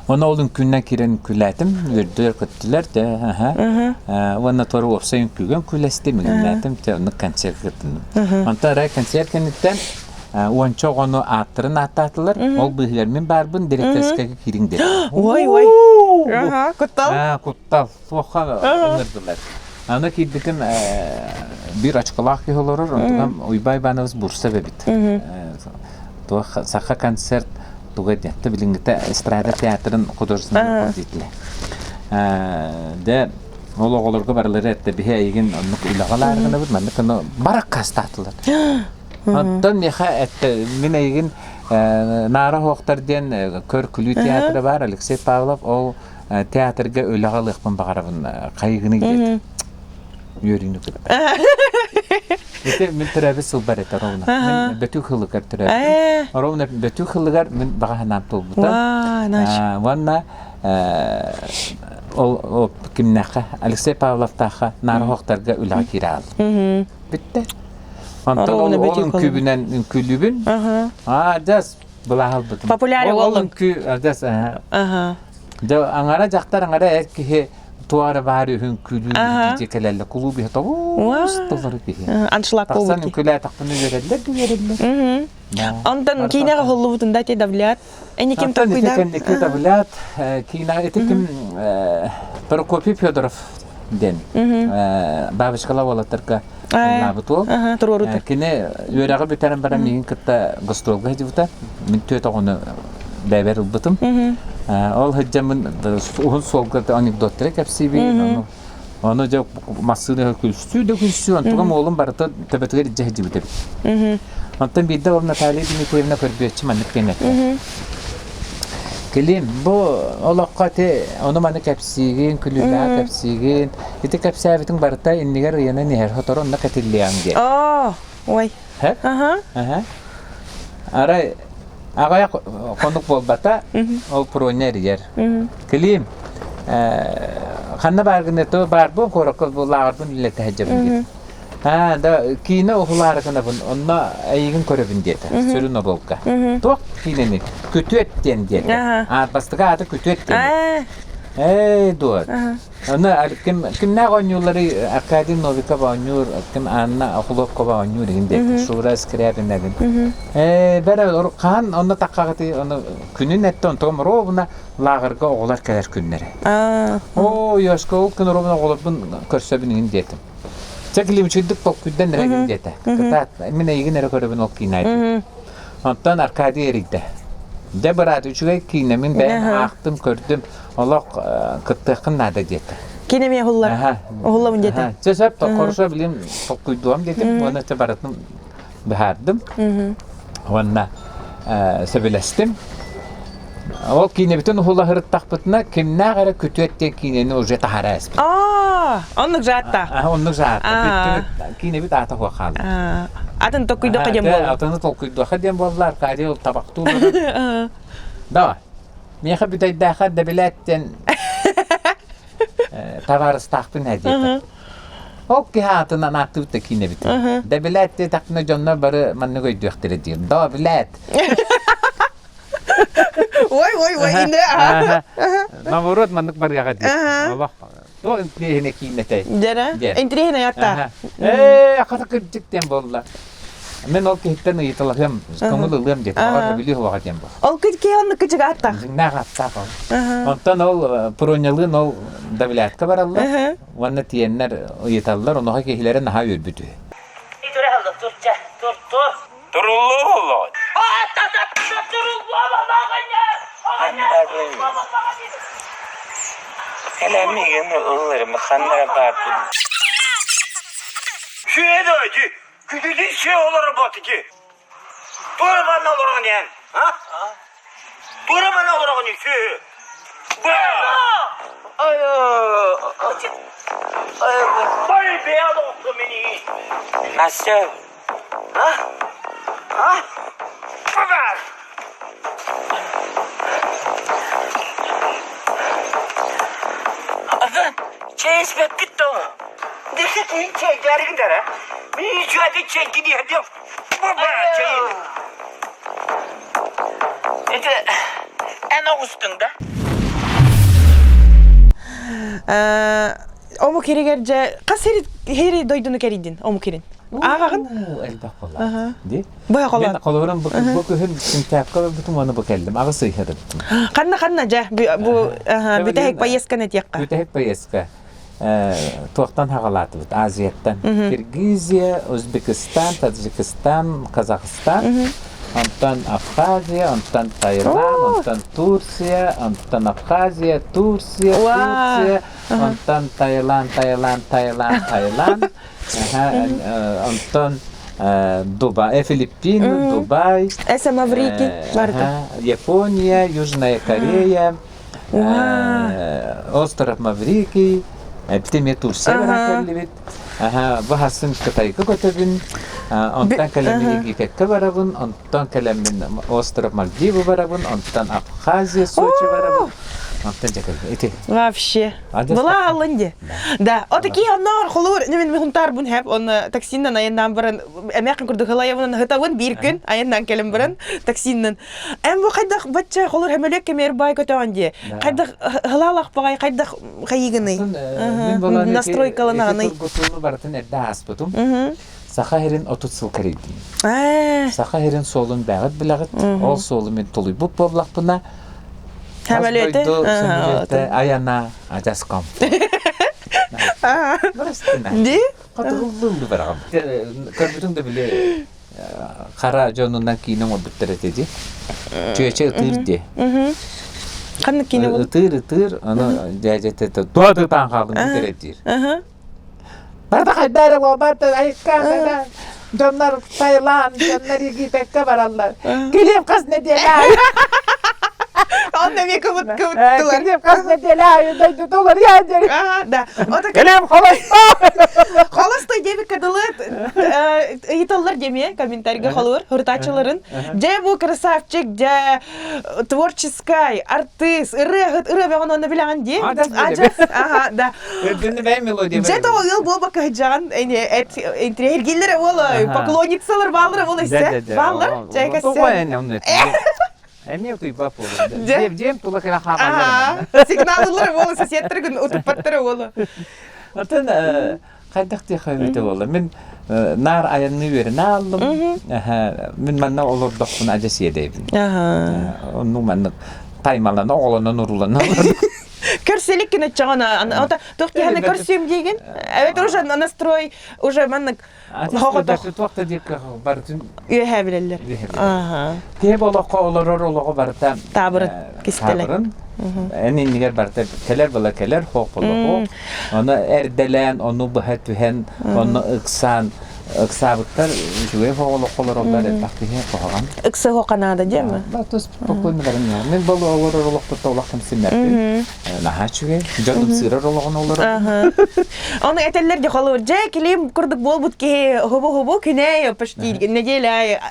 Уонна ол үҥкүүннэн киирэн үҥкүүлээтим, үөрдүлэр, көттүлэр дэ, аха. Уонна туора уопсай үҥкүүгэ үҥкүүлэстим, үҥкүүлээтим, те оннук концерт кытынным. Онтон арай концерт кэнниттэн уонча оҕону ааттарын ааттаатылар, ол быыһыгар мин баарбын, директорскайга киириҥ диэтилэр. Ой, ой. Куттал. Куттал. Туохха ыҥырдылар. Аны киирбитим биир очколаах киһи олорор, онтукам Уйбай Иванович Бурсов эбит. Туох саха концерт туга диэн, билиҥҥитэ эстрада театрын художественный руководителэ. Дэ ол оҕолорго барылары этте биһи эйигин оннук үлэҕэ лааргынабыт, маннык аны бараккастаатылар. Оттон миэхэ этте мин эйигин Наара Хуохтар диэн көр-күлүү театра бар Алексей Павлов ол театрга үлэҕэ ылыахпын баҕарабын хайыгыный диэт үөрүүнү кытта ити мин төрөөбүт сылбар этэ ровно мин бөтүүк хылыгар төрөөбүтүм ровно бөтүүк хылыгар мин баҕа санаам туолбута уонна ол кимнээххэ Алексей Павловтаахха Наараһоохтарга үлэҕэ киирэ ааллым бүттэ онтон ол үҥкүүбүнэн үҥкүүлүүбүн аа дьас былааһылбытым популярный ол үҥкүү адьас Дьэ, аҥара дьахтар, аҥара эр киһи туох эрэ баар үһүн күлүү дии кэлэллэр. Кулууп иһэ тобус толору киһи. Аншлаг Тахсан үҥкүүлээтэхпинэ үөрэллэр да үөрэллэр. Онтон киинэҕэ уһуллубутун да ити давлят. Эни ким Онтон ити толкуйдаан? кэнники давлят киинэ ити ким Прокопий Федоров диэн бабочкала уолаттарга ыллаабыт уол. Туруорутар. Кини үөрэҕи бүтэрэн баран миигин кытта гастролга сылдьыбыта. Мин түөрт оҕону бэйэбэр ылбытым. Ол сылдьаммын уһун суолга анекдоттары кэпсиибин. Ону дьэ массыына күлсүү да күлсүү, онтугам уолум барыта төбөтүгэр илдьэ сылдьыбыт эбит. Онтон биирдэ ол Наталья Дмитриевна көрбүөччү маннык диэн этэ. Кэлин бу олоххо ити ону-маны кэпсиигин, күлүүлээх кэпсиигин, ити кэпсээбитиҥ барыта иннигэр ыйанан иһэр, сотору онно кэтиллиэҥ диэн. Оо, ой. Аха. Арай. Аҕыйах хонук буолбата, ол Проня эрийэр. Клим, ханна бааргын то баарбын куоракка бу лааҕырбын үлэлэтэ сылдьабын диэтэ. Аа, да киинэ уһулаары гынабын, онно эйигин көрөбүн диэтэ, сүрүн оруолга. Туох киинэни? Күтүөт диэн диэтэ. Аа, бастакы аата Күтүөт диэн. Ээ, дуо. Аны ким кимнээх оонньуулларый Аркадий Новиков оонньуур, ким Анна Охлопкова оонньуур иһин диэки Шура Скрябинагын. Ээ, бэрэ хаһан онно таххаҕытый ону күнүн эттэ онтон ровно лааҕырга оҕолор кэлэр күннэрэ. Оо, Йошка ол күн ровно оҕолорбун көрсөбүн иһин диэтим. Чэ, Климчуйдук толкуйдан эрэгин диэтэ. Кытаат, мин эйигин эрэ көрөбүн ол киинэ Онтон Аркадий эрийдэ. Дьэ, быраат, үчүгэй киинэ мин бэйэм аахтым, көрдүм. Олох кыттыаххын наада диэтэ. Кини эмиэ уһуллар. Уһуллабын диэтэ. Чэ, сөп, хорошо, билим толкуйдуом диэтим. Уонна чэ барытын быһаардым. Уонна сөбүлэстим. Ол киинэбитин уһула сырыттахпытына, кимнээх эрэ күтүөт диэн киинэни уже таһара эспит. Аа, оннук жаатта. Аа, оннук жаатта. Киинэбит аата хуа хаалла. Атын толкуйдуохха диэн буолла. Атыны толкуйдуохха диэн буолла, Аркадий ол табахтуу Давай. Миэхэ бүтэйдээхэ дэбилээт диэн табаарыстаахпын ээ диэтэ. Ол киһи аатынан ааттыбыт да киинэбит. Дэбилээт диэтэхпинэ дьоннор бары маннык өйдүөхтэрэ диир. Доо билээт. Ой, ой, ой, инде. Наоборот, маннык барыаҕа диир. Олох Туох интириэһинэй киинэтэй? Дьэрэ, интириэһинэй атта. Ээ, хата кырдьык диэн буолла. Мин ол киһиттэн ыйыталаһыам, көҥүл ылыам диэтим. Оҕо сөбүлүү суоҕа диэн буолла. Ол киһи оннук кыдьык ааттаах. Дьиҥнээх ааттаах ол. Онтон ол Пронялыын ол Давлятка бараллар. Уонна тиэннэр ыйыталлар, онуоха киһилэрэ наһаа үөрбүт үһү. Туруллуу Кэлэмигин ылларым ханна баартын. Сүөдөөдү, күтүтүн сүө олоро ботики. Тура манна олороҕун эн, а? Тура манна олороҕун сүө. Бай бэйэ мини. Настя, А? А? Чэйспэппит тоҕо? Десятин чэйдээригин Мин үчүгэйдик чэйгиниһэрдим. Ити эн оҕустуҥ да? Омук иригэр дьэ хас хири дойдуну кэрийдин омук ирин? Ааҕаҕын? Элбэх буолла. Ди. Бу холон. Мен холобурум бу бу күһүн сентябрьга барбытым уонна бу кэллим. Аҕыс ый сырыттым. Ханна ханна дьэ бу бүтэһик поездканы этиэххэ. Бүтэһик поездка туохтан хаҕалаатыбыт? Азияттан. Киргизия, Узбекистан, Таджикистан, Казахстан, онтон Абхазия, онтон Таиланд, онтон Турция, онтон Абхазия, Турция, Турция, онтон Таиланд, Таиланд, Таиланд, Таиланд, Онтон Дубай, Филиппины, Дубай, Маврики, Япония, Южная Корея, остров Маврикий, битэмиэ Турция баран кэллибит. Бу хасын Кытайга көтөбүн, онтон кэлэммин Египеккэ барабын, онтон кэлэммин остров Мальдивы барабын, онтон Абхазия, Сочи барабын. Онтон дьэ ити. Вообще. Была алын де. Да, отаки онноор холуур мен мехунтаарбын хэп он таксиннан айаннаан баран эмээхин курдук хылайабынан хытабын биир күн айаннаан кэлэн баран таксиннан эм бу хайдах бачча холуур хэмэлек кэмээр бай көтөөн дии хайдах хылаалах баҕай хайдах хайыгыный настройкаланаҕыный тургутууну барытын эрдэ ааспытым Саха сирин 30 сыл кэрийдим. Саха сирин суолун бэҕит билэҕит. Ол суолу мин тулуйбут буоллахпына, хас дойду сөмөлүөтэ айана адьас ком. Ди? Хотугуллуун бараҕым. Көрбүтүҥ да били хара дьонунан киинэ оҥорбуттар этэ дии. Чүөчэ ытыыр дии. Ханнык киинэ буолла? Ытыыр, ытыыр, аны дьээдьэтэ туа тытаан хаалдым бүтэр диир. Барда хайда эрэ буолбат айыкка дьоннор Таиланд, дьоннор Египеккэ бараллар. Килиэп хас нэдиэлэ Онно эмиэ кыбыт кыбыттылар. Килиэп хас нэдиэлэ аайы дойдута уларыйан диэри. Ага, да. Ото Килиэп холостой! Холостой диэбиккэ дылы ыйыталлар диэмиэ комментарийга холуур хурутааччыларын. Дьэ бу красавчик, дьэ творческай, артыыс, ырыаһыт, ырыа бөҕөн онно билэҕин дии. Адьас, ага, да. Үрдүнү бэйэ мелодия. Дьэ тоҕо ыал буолбакка сылдьаҕын, эт интриһиргииллэр уол, поклонницалар бааллар уол өссө. Бааллар, чай кэссе. Эмиэ утуйбат буолуом. Дьиэм, дьиэм тула кэлэ хаамаллар. Сигналылар уолу, соседтаргын утуппаттар уолу. Атын хайдах диэхэ эбитэ буолла. Мин наар айанныы үөрэнэ ааллым. Мин манна олордохпуна адьас сиэдэйбин. Оннук маннык таймалана, оҕолонон, урулана Көрсөлүк күн оччоҕуна, ото туох диэхэ көрсүөм диигин? Эбэтэр уже настрой уже маннык Хоҕотох. Туох да диэки барытын үөһээ билэллэр. Киһи олоххо олорор олоҕо барыта таабырын кистэлэҥ. Таабырын. Эн иннигэр барыта кэлэр була кэлэр, хоох була хоох. Ону эрдэлээн, ону быһа түһэн, ону ыксаан ыксаабыттар үчүгэй олоххо олороллор элбэх киһи куһаҕан. Ыкса хоқанаада диэми? Ба тус спокойно баран Мин бол олорор олохпутта олох кэмсиммэппин. Наһаа үчүгэй. Дьон ымсыырар олоҕун олорор. Ону этэллэр дьэ холобур дьэ килим курдук буолбут киһи хобу-хобу күнэ почти неделя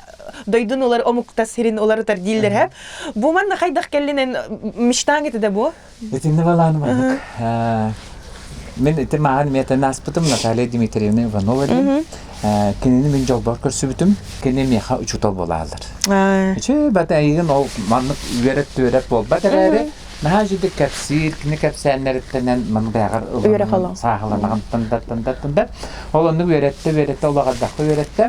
дойдун улар омукта сирин уларытар дииллэр һэ. Бу манна хайдах кэллинэн мечтаң этэ да бу? Итиннэ балааны маннык. Мин ити мааһын миэтэн ааспытым Наталья Дмитриевна Иванова диэн. Кинини мин дьолбор көрсүбүтүм. Кини миэхэ учуутал буолааллар. Үчү бата эйигин ол маннык үөрэт-түөрэт буолбат эрээри Наһаа үчүгэй кэпсиир, кини кэпсээннэриттэнэн мындааҕар ылынан сааһыланаҕын тындаттан да. Ол оннук үөрэттэ, үөрэттэ, олоҕордоххо үөрэттэ.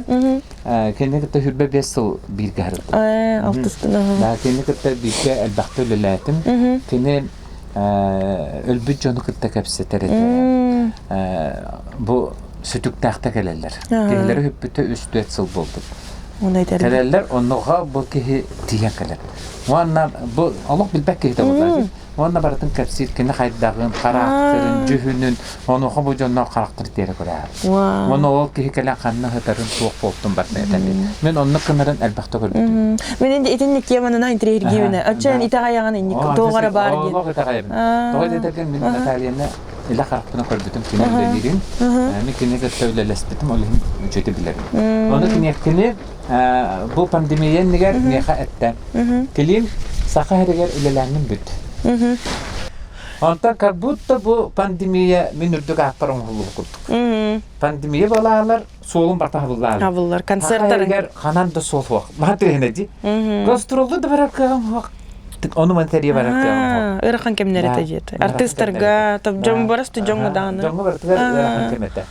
Кини кытта хүрбэ 5 сыл бииргэ сырыттым. Алтыстын. Да, кини кытта бииргэ элбэхтэ үлэлээтим. Кини өлбүт дьону кытта кэпсэтэр этэ. Бу сүтүктээхтэ кэлэллэр. Киһилэри хүппүтэ 3-4 сыл буолбут. Кэлэллэр, оннуга бу киһи тиийэн кэлэр. Уонна бу олох билбэт киһитэ буолла. Уонна барытын кэпсиир кини хайдаҕын, характерын, дьүһүнүн, онуоха бу дьоннор характер тиэрэ көрөөр. Уонна ол киһи кэлэн ханна сытарын, туох буолтун барытын этэн. Мин оннук гынарын элбэхтэ көрбүтүм. Мин инде итинник теманына интриһиргиибинэ. Оччоон итэҕэйэҕин инник туоҕара баар диэн. Олох итэҕэйэбин. Тоҕо диэтэргин мин Натальяны илэ харахпынан көрбүтүм кини үлэлиирин. Мин кини кытта үлэлэспитим, ол иһин үчүгэйдик билэбин. Ону киниэхкини Бу пандемия иннигэр миэхэ эттэ. Килиим Саха сиригэр үлэлээммин бүт. Онтон как будто бу пандемия мин үрдүк ааппар оҥоһуллубут курдук. Пандемия балаалар суолун барта хабыллаалар. Хабыллар, концерттар. ханан да суол суох. Маһа тыһына ди. Гастроллу да барар кыаҕым суох. Ону ман тэрийэ барар кыаҕым суох. Ыарахан кэмнэр этэ диэтэ. Артыыстарга, дьон барасту дьоҥҥо даҕаны. Дьоҥҥо барытыгар ыарахан кэм этэ.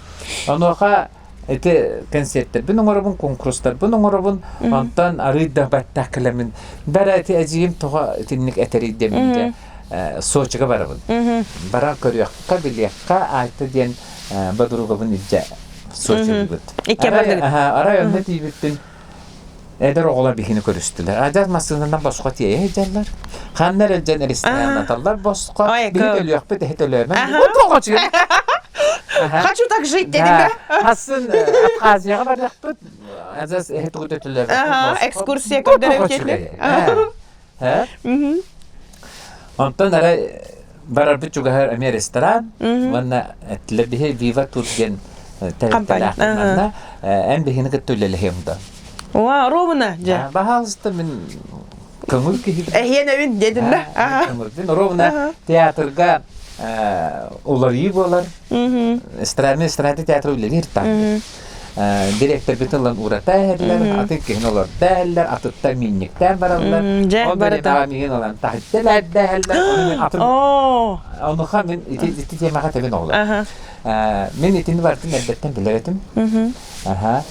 Онуоха Ити кэнсиэртэрбин оҥоробун, куонкурустарбын оҥоробун, онтон арыый да баттах кэлэммин бара ити эдьиийим тоҕо итинник этэрий диэммин дьэ Сочига барабын. Бара көрүөххэ, билиэххэ, Айта диэн подругабын илдьэ Сочилыыбыт. Арай онно тиийбиппин Эдэр оҕолор биһини көрүстүлэр. Адьас массыынанан босхо тиэйэ сылдьаллар. Ханна эрэ илдьэн рестораннаталлар босхо. Биһи төлүөхпүт, эһи төлөөмөҥ. Хочу так жить дедим да? Хасын Абхазияҕа барыахпыт. Адьас эһи тугу да төлөөбөппүт. Экскурсия көрдөрөр Онтон эрэ барарбыт чугаһар эмиэ ресторан уонна эттилэр биһи Viva Tour диэн тэрилтэлээх манна эн биһини кытта үлэлэһиэм да. Уа, ровно дьэ. Баһаалыста мин көҥүл киһи. Эһиэн өйүн дедин да. Көҥүлбүн ровно театрга уларыйыы буолар. Эстрадный эстрада театр үлэлиир там. Дириэктэрбит ылан уурата иһэллэр, атын киһини олордо иһэллэр, атыттар миинньиктээн бараллар. Дьэ, Ол барыта. бэйэм миигин ылан таһырдьа элээрдэ иһэллэр. Ону мин атын онуха мин ити ити темаҕа тэбин оҕолор. Мин итини барытын эрдэттэн билэр этим. Аха.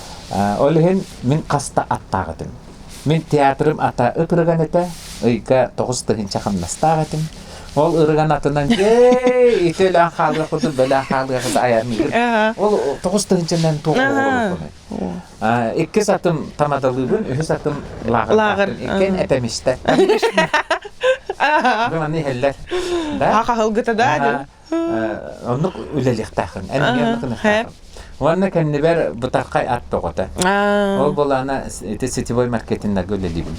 Ол иһин мин хаста аттаах этим. Мин театрым ата ып-ырыган этэ, ыйга 9000 хамнастаах этим. Ол ырыган атынан дьэ ити өлөөн хаалыах курдук бөлөөн хаалыах курдук айарныыр. Ол 9000-нан туох оҕолорбунуй? Иккис атым тамадалыыбын, үһүс атым лааҕыр. Иккиэн эпэмистэр. Бу маны иһэллэр. Да? Хахылгыта да? Оннук үлэлиэхтээххин. Эн эмиэ оннук гыныахтааххын. Уонна кэннибэр бытархай ат тоҕото. Ол буолаана ити сетевой маркетиннарга үлэлиибин.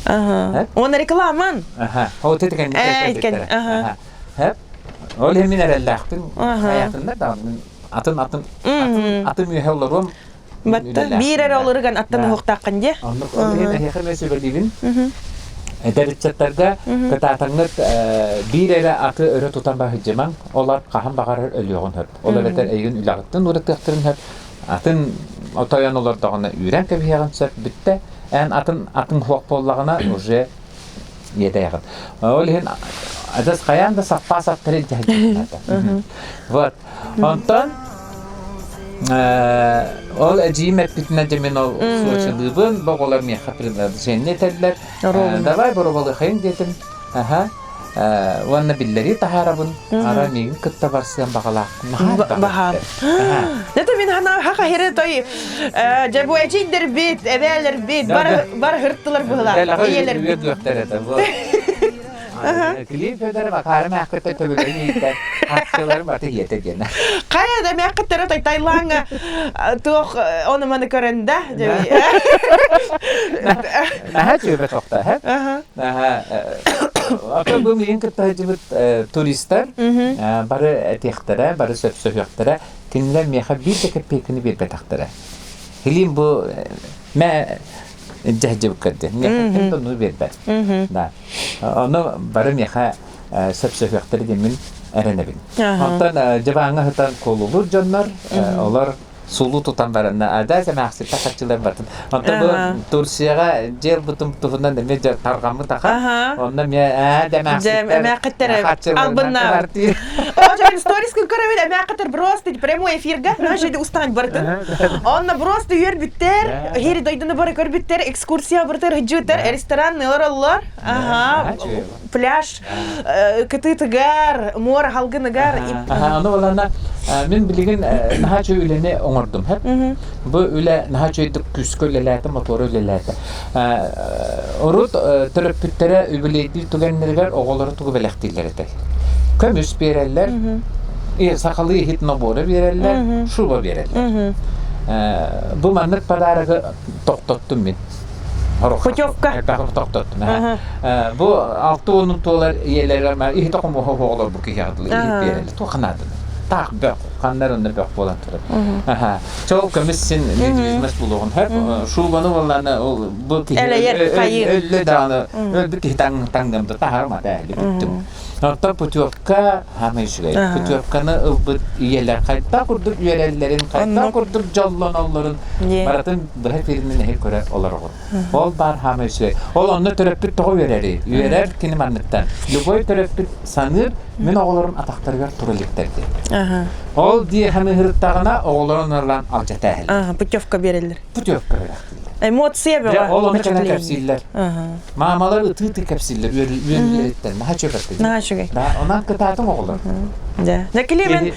Уонна рекламан. Аха. Ол ити кэнники Аха. Ол иһин мин эрэллээхпин. Хайатыннар да атын атын атын атын үөһэ олоруом. Батта биир эрэ олоруган аттан уһуктааххын дии. Оннук ол иһин эһиэхэ мен сүбэлиибин. Эдэр ыччаттарга кытаатаҥҥыт биир эрэ аты өрө тутан баһыдьымаҥ, олар хаһан баҕарар өлүөҕүн сөп. Ол эбэтэр эйигин үлэҕиттэн уратыахтарын сөп. Атын отойон олордоҕуна үүрэн кэбиһиэҕин сөп бүттэ. Эн атын атын суох буоллаҕына уже иэдэйэҕин. Ол иһин адьас хайаан да саппаас аттары илдьэ Вот. Онтон ол эдьиийим эппитинэн дьэ мин ол Сочилыыбын, бу оҕолор миэхэ предложение этэллэр. Давай боруобалыахайын диэтим. Аха. Уонна биллэрии таһаарабын. Ара миигин кытта барсыан баҕалаах. Баһаам. Это мин хана хаха той дьэ бу эдьиийдэрбит, эбээлэрбит бар бар хыртылар быһылаах. Ийэлэрбит. Клим Федоров акаары мээххиттэ төбөлөрүн ииттэр, харчыларын баты ийэтэ диэн. Хайа да мээххиттэрэ той Таилаҥҥа туох ону маны көрөн да. Наһаа чүөбэ тохта, һэ? Наһаа Ото бу миигин кытта сылдьыбыт туристар бары этиэхтэрэ, бары сөпсөһүөхтэрэ. Кинилэр миэхэ биир да копейканы биэрбэтэхтэрэ. Хилим бу мэ дьэһдьибиккэр диэн. Миэхэ ким да ону биэрбэт. Да. Ону бары миэхэ сөпсөһүөхтэрэ диэн мин эрэнэбин. Онтон дьыбааҥҥа сытан куолулуур дьоннор, олор сулуу тутан баранна да эмээхситтэ харчылар батын. Онтон бу Турцияҕа дьиэл бутум туһунан эмиэ тарҕаммыт аха. Онно эмиэ ээ эмээхситтэр албыннаабыт. О, сторис көрөбүн эмээхиттэр просто прямой эфирга наша устаан бартын. Онно просто үөрбүттэр, хири дойдуну бары көрбүттэр, экскурсия бартыр хыдьыытар, ресторан олороллор. Ага, пляж кытыытыгар, муора халгыныгар. Аны балана мин билигин наһаа үчүгэй үлэни оҥордум. Бу үлэ наһаа үчүгэйдик күүскэ үлэлээтэ, мотуора үлэлээтэ. Урут төрөппүттэрэ үбүлүөйдүүр түгэннэригэр оҕолоро тугу бэлэхтииллэр этэй? Көмүс биэрэллэр, сахалыы иһит нобуора биэрэллэр, шуба биэрэллэр. Бу маннык подарогы тохтоттум мин. Путевка. Тохтоттум. Бу алты уонун туолар ийэлэригэр иһит хомуоһа оҕолор бу киһиэхэ дылы иһит биэрэллэр. Туох нааданы? Таах бөх, ханнар онно бөх буолан турар. Чол көмүс син недвижимость булуоҕун хөп. Шубаны буоллаана ол бу киһи өллө даҕаны өлбүт киһи таҥнам да таһарма да бүттүм. Оттон путевка хаамай үчүгэй. Путевканы ылбыт ийэлэр хайдах курдук үөрэллэрин, хайдах курдук дьоллоноллорун барытын быһа фирмин эһи көрө олороҕут. Ол баар хаамай үчүгэй. Ол онно төрөппүт тоҕо үөрэри? Үөрэр кини манныктан. Любой төрөппүт саныыр, мин оҕолорум атахтарыгар тура иликтэр диэн. Ол дии ханыһырыттаҕына оҕолорун ылан алдьатааһыллар. Путевка биэрэллэр. Путевка биэрэллэр. Эмоция бөҕө. Ол ону кэлэн кэпсииллэр. Маамалар ытыы-ытыы кэпсииллэр үөрүүлэриттэн. Наһаа үчүгэй. Наһаа үчүгэй. Онон кытаатыҥ оҕолор. Дьэ. Дьэ мен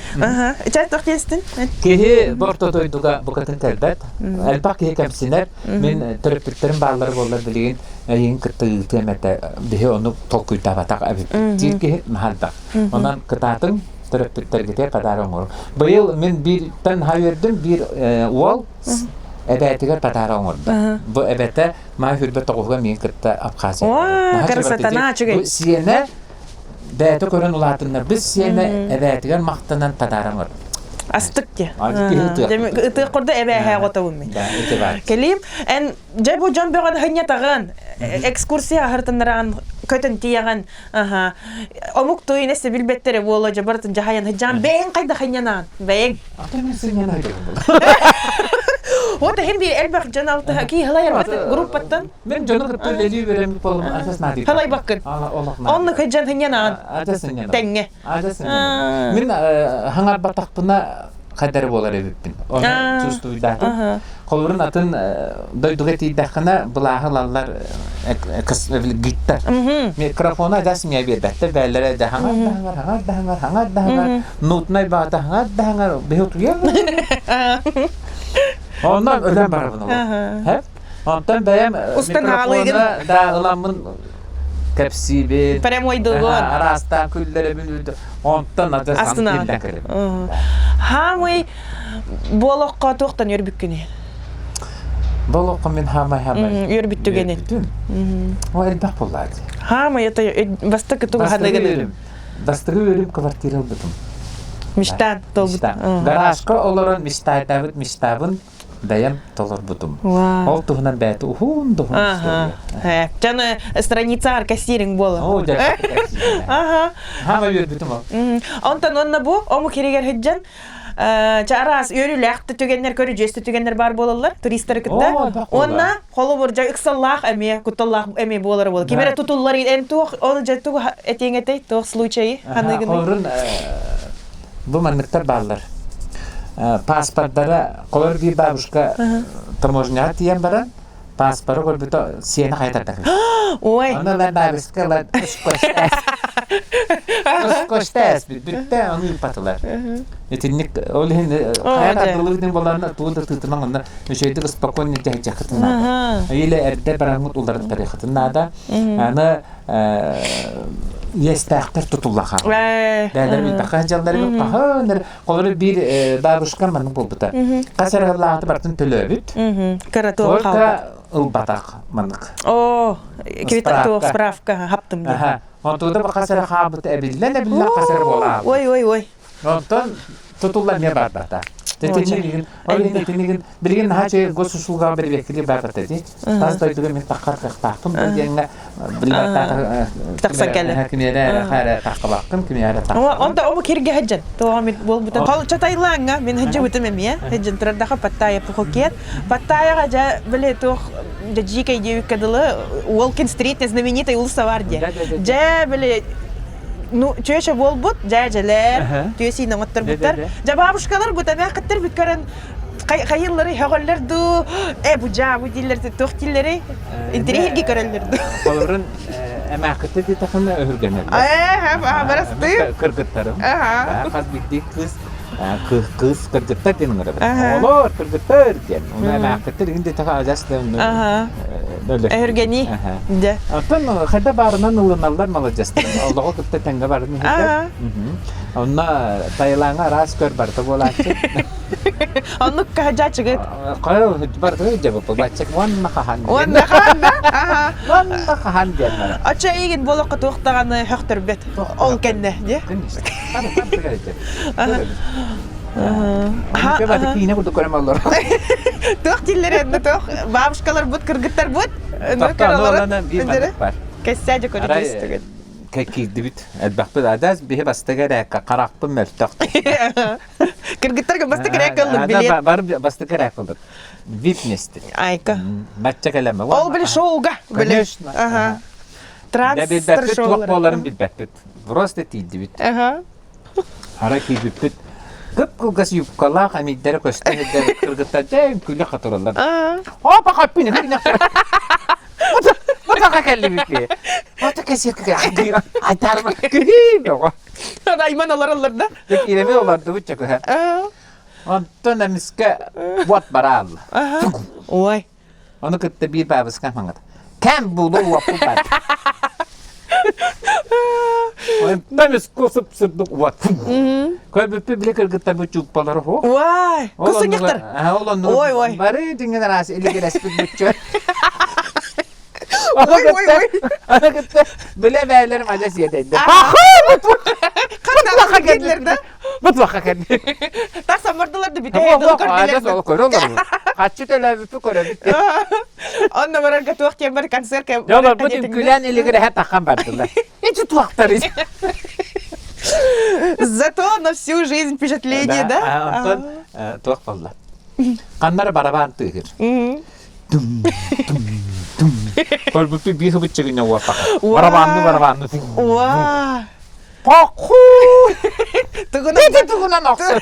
Чай тох тиэстин. Киһи бу орто дойдуга букатын кэлбэт. Элбэх киһи кэмсинэр. Мин төрөппүттэрим бааллар буоллар билигин эйигин кытта ыытыам этэ. Биһи ону толкуйдаабатах эбиппит. Диир киһи наһаа элбэх. Онон кытаатыҥ төрөппүттэргитигэр подарок оҥоруҥ. Быйыл мин бииртэн наһаа үөрдүм. Биир уол эбээтигэр подарок оҥордо. Бу эбэтэ Маай хүрбэ тоҕуһуга миигин кытта Абхазия. Оо, красота, үчүгэй. Бу сиэнэ бэйэтэ көрөн улаатыннарбыт сиэнэ эбээтигэр махтанан подарок оҥордо. Астык те. Ытыах курда эбээһээ оҕотобун мин. Кэлиим, эн дьэ бу дьон бөҕөн хынньатаҕын, экскурсия аһыртыннараҕын көтөн тиийэҕин, аха омук туйун эссе билбэттэрэ буола дьэ барытын дьаһайан сыдьаан бэйэҥ хайда хынньанаан бэйэҥ. Атын мен сынньана Вот иһин биир элбэх дьон алтыһа кии халайарбат группаттан. Мен дьону кытта үлэлии үөрэммит буолум адьас наадыйбат. Халайбаккын. Оннук дьон хынньанаан. Адьас сынньанабын. Тэҥҥэ. Адьас сынньанабын. Мин хаҥарбатахпына хайдары буолар эбиппин. Ону чувствуйдаатым. Холобурун атын дойдуга тиийдэххинэ былааһы ылаллар гидтэр. Микрофону адьас миэ биэрбэттэр бээлэрэ да хаҥар да хаҥар, хаҥар да хаҥар, хаҥар да хаҥар, нутнай баата хаҥар да хаҥар, биһи утуйар. Онон өлөн барабын ол. Онтон бэйэм микрофону да ыламмын кэпсиибин. Прямой дугун. Араастаан күллэрэбин. Онтон адьас иллэн кэлэбин. Хаамый бу олоххо туохтан үөрбүккүнүй? Бу олоххо мин хаамай-хаамай Үөрбүт түгэнин. үөрбүтүм. О, элбэх буоллаат. Хаамай это бастакы тугу Бастакы ханыгын үөрүм. Бастакы үөрүм квартира ылбытым. Мечтан толбут. Мечта. Гаражка олорон мечтайдаабыт мечтабын бэйэм толорбутум. Ол туһунан бэйэтэ уһун да уһун история. Жаны страница аркасириң буола. Оо, дьэ, Аха. Хаама үөрбүтүм ол. Онтон онно бу омук иригер хыджан чараас үөрүүлээх түгэннэр көрүдьүөс түгэннэр баар буолаллар туристары кытта. Онна холобур дьа ыксаллаах эмиэ кутталлаах эмиэ буолар буол. Ким эрэ тутуллар эн туох ол дьэ тугу этиэҥ этэй туох случайы ханыгыный? Холорун бу манныктар бааллар. Паспордара холор биир бабушка таможняҕа тиийэн баран паспоры көрбүтэ сиэнэ хайа тардар. Ой. Онно ылан бабушка ылан Өскөстөөс бүттэ ону ыыппатылар. Итинник ол иһин хайа тардылыгын боларына тугу да тыытымаҥ онно үчүгэйдик спокойно дьаһайдьаххытын наада. Или эрдэ бараҥҥыт уларыттарыаххытын наада. Аны иэстээхтэр тутулла хаалар. Бээлэр билбэххэ дьаллары хаһан холору биир бабушка маннык буолбута. Хас эрэ сыллааҕыта барытын төлөөбүт. Кыра туох Только ылбатах маннык. Оо, справка хаптым дии. Онтугда хас эрэ хаалбыта эбиллэн эбиллэн хас эрэ буолаабыт. Ой, ой, ой. Онтон тутулла эмиэ барбата. Тэтинигин, ол иһин итинигин билигин наһаа үчүгэй госуслугаҕа бэрэбиэркэлиир барбата дии. Тас дойдуга мин таххар кыахтаахпын бу диэҥҥэ Тахсан кэлэ. Кимиэрэ эрэ эрэ таххабаккын, кимиэрэ таххабын. Онто ому киргэ хаджан. Тоҕо мин буолбутан. Хол чатайлааҥҥа мин хаджыбытым эмиэ. Хаджан турардаха Паттайя Пхукет. Паттайяҕа дьэ били туох дьэ дьиикэй диэбиккэ дылы Уолкин-стрит знаменитый улуса бар диэ. Дьэ били ну чүөчэ буолбут дьээдьэлэр түөсиин оҥотторбуттар дьэ бабушкалар бу тэмээххиттэр бүт көрөн хайыллары хөҕөллөр дуу э бу дьаа бу дииллэр туох дииллэрий интэриэһирги көрөллөр дуу Холобурун эмээххиттэр диэтэххинэ өһүргэнэллэр ээ барастыы кыргыттарым хас биирдии кыыс кыыс кыргыттар диэн ыҥырабын оҕолор кыргыттар диэн ону эмээххиттэр игин диэтэххэ адьас да Өһүргэнии. Дьэ. Оттон хайда баарынан ылыналлар маладьыастар. Олоҕу кытта тэҥҥэ барын иһиллэр. Онно Таилаҥҥа араас көр барыта буолааччы. Оннук каһадьаачыгыт. Хайа барыта дьабыппы баччак уонна хаһан. Уонна хаһан да? Уонна хаһан диэн барар. Оччо эйигин буолуохха туох даҕаны хөхтөрбөт. Ол кэннэ, дьэ. Киинэ курдук көрөм олор. Туох дииллэр эннэ туох бабушкаларбыт, кыргыттарбыт Кэссээ дьэ көрүдүстүгүт. Киирдибит. Элбэхпит адас биһи бастакы эрээккэ харахпын мөлтөх. Кыргыттарга бастакы эрээккэ ыллык билет. Бар бастакы эрээккэ ыллык. Вип миэстэ. Айка. Бачча кэлэмэ. Ол били шоуга. Конечно. Ага. Транс Билбэппит туох буоларын билбэппит. Просто тиийдибит. Ага. Хара киирбиппит кып-кылгас юбкалаах эмийдэрэ көстө сылдьар кыргыттар дьэ үҥкүүлүү хатыраллар. Опа хаппин Матаха кэллибит Ата кэсиэккэ айтаарма күһүү бөҕө. Айман олороллор да? Киирэми олордубут чөкөһө. Онтон эмискэ вот бараалла. Ой. Ону кытта биир баабыска маҥата. Кэм булу уоппут бар. Онтон искусып сырдык уот. Көрбүппүт били кыргыттар бу чууппалары хо. Уай, кусуньяктар. Ол оннугар Ой, ой. бары дьиҥин араас илигирэспит бүччө. Ой, ой, ой. Аны кытта билэ бээлэрим адьас иэдэйдэ. Ханна кэллэр да? Бутуаха кэлли. Тахсан бардылар да бүтэһэ дылы көрдүлэр. Көрө олорбут. Хаччы төлөөбүппү көрөбүт. Онно барарга туох диэн бар концертка Дьэ олорбут үҥкүүлээн илигирэһэ таххан бардылар. Ичи туохтары. Зато на всю жизнь впечатление, да? Онтон туох буолла? Ханнара барабан тыыһыр. Тум тум тум. Көрбүппүт биир хыбыччыгыня уоппаха. Барабанны барабанны. Уа! Поху! Тугунан Ити тугунан охсор.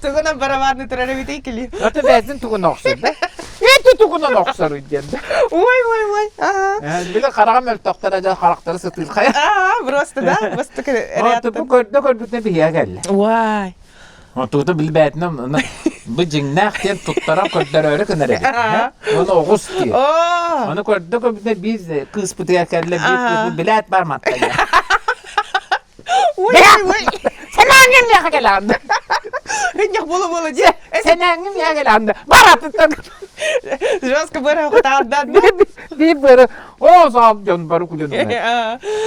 Тугунан барабанны турар эбитий кили. Ото бэйэтин тугун охсор да? Ити тугунан охсор диэн да. Ой, ой, ой. Ага. Били хараҕым мөлтөхтөр дьэ харахтара сытыырхайа. Аа, просто да, бастакы Ото бу көрдө көрбүтүнэ биһиэхэ кэллэ. Уай. Тугута билбээтинэ бу дьиҥнээх диэн туттаран көрдөрөөрү гынар эбит. Ону оҕус диир. Ону көрдө көрбүтүнэ биир кыыспытыгар кэллэ биир кыыспыт билээт бар маттайа. Ой, ой, ой. Санааҥҥа миэхэ кэлэҕин. Хынньах буола-буола дии. Сэнээҥҥим ягэлаанды. Баратыттан. Жестко быра хутаардан. Биир быра оо саап дьон бары күлэн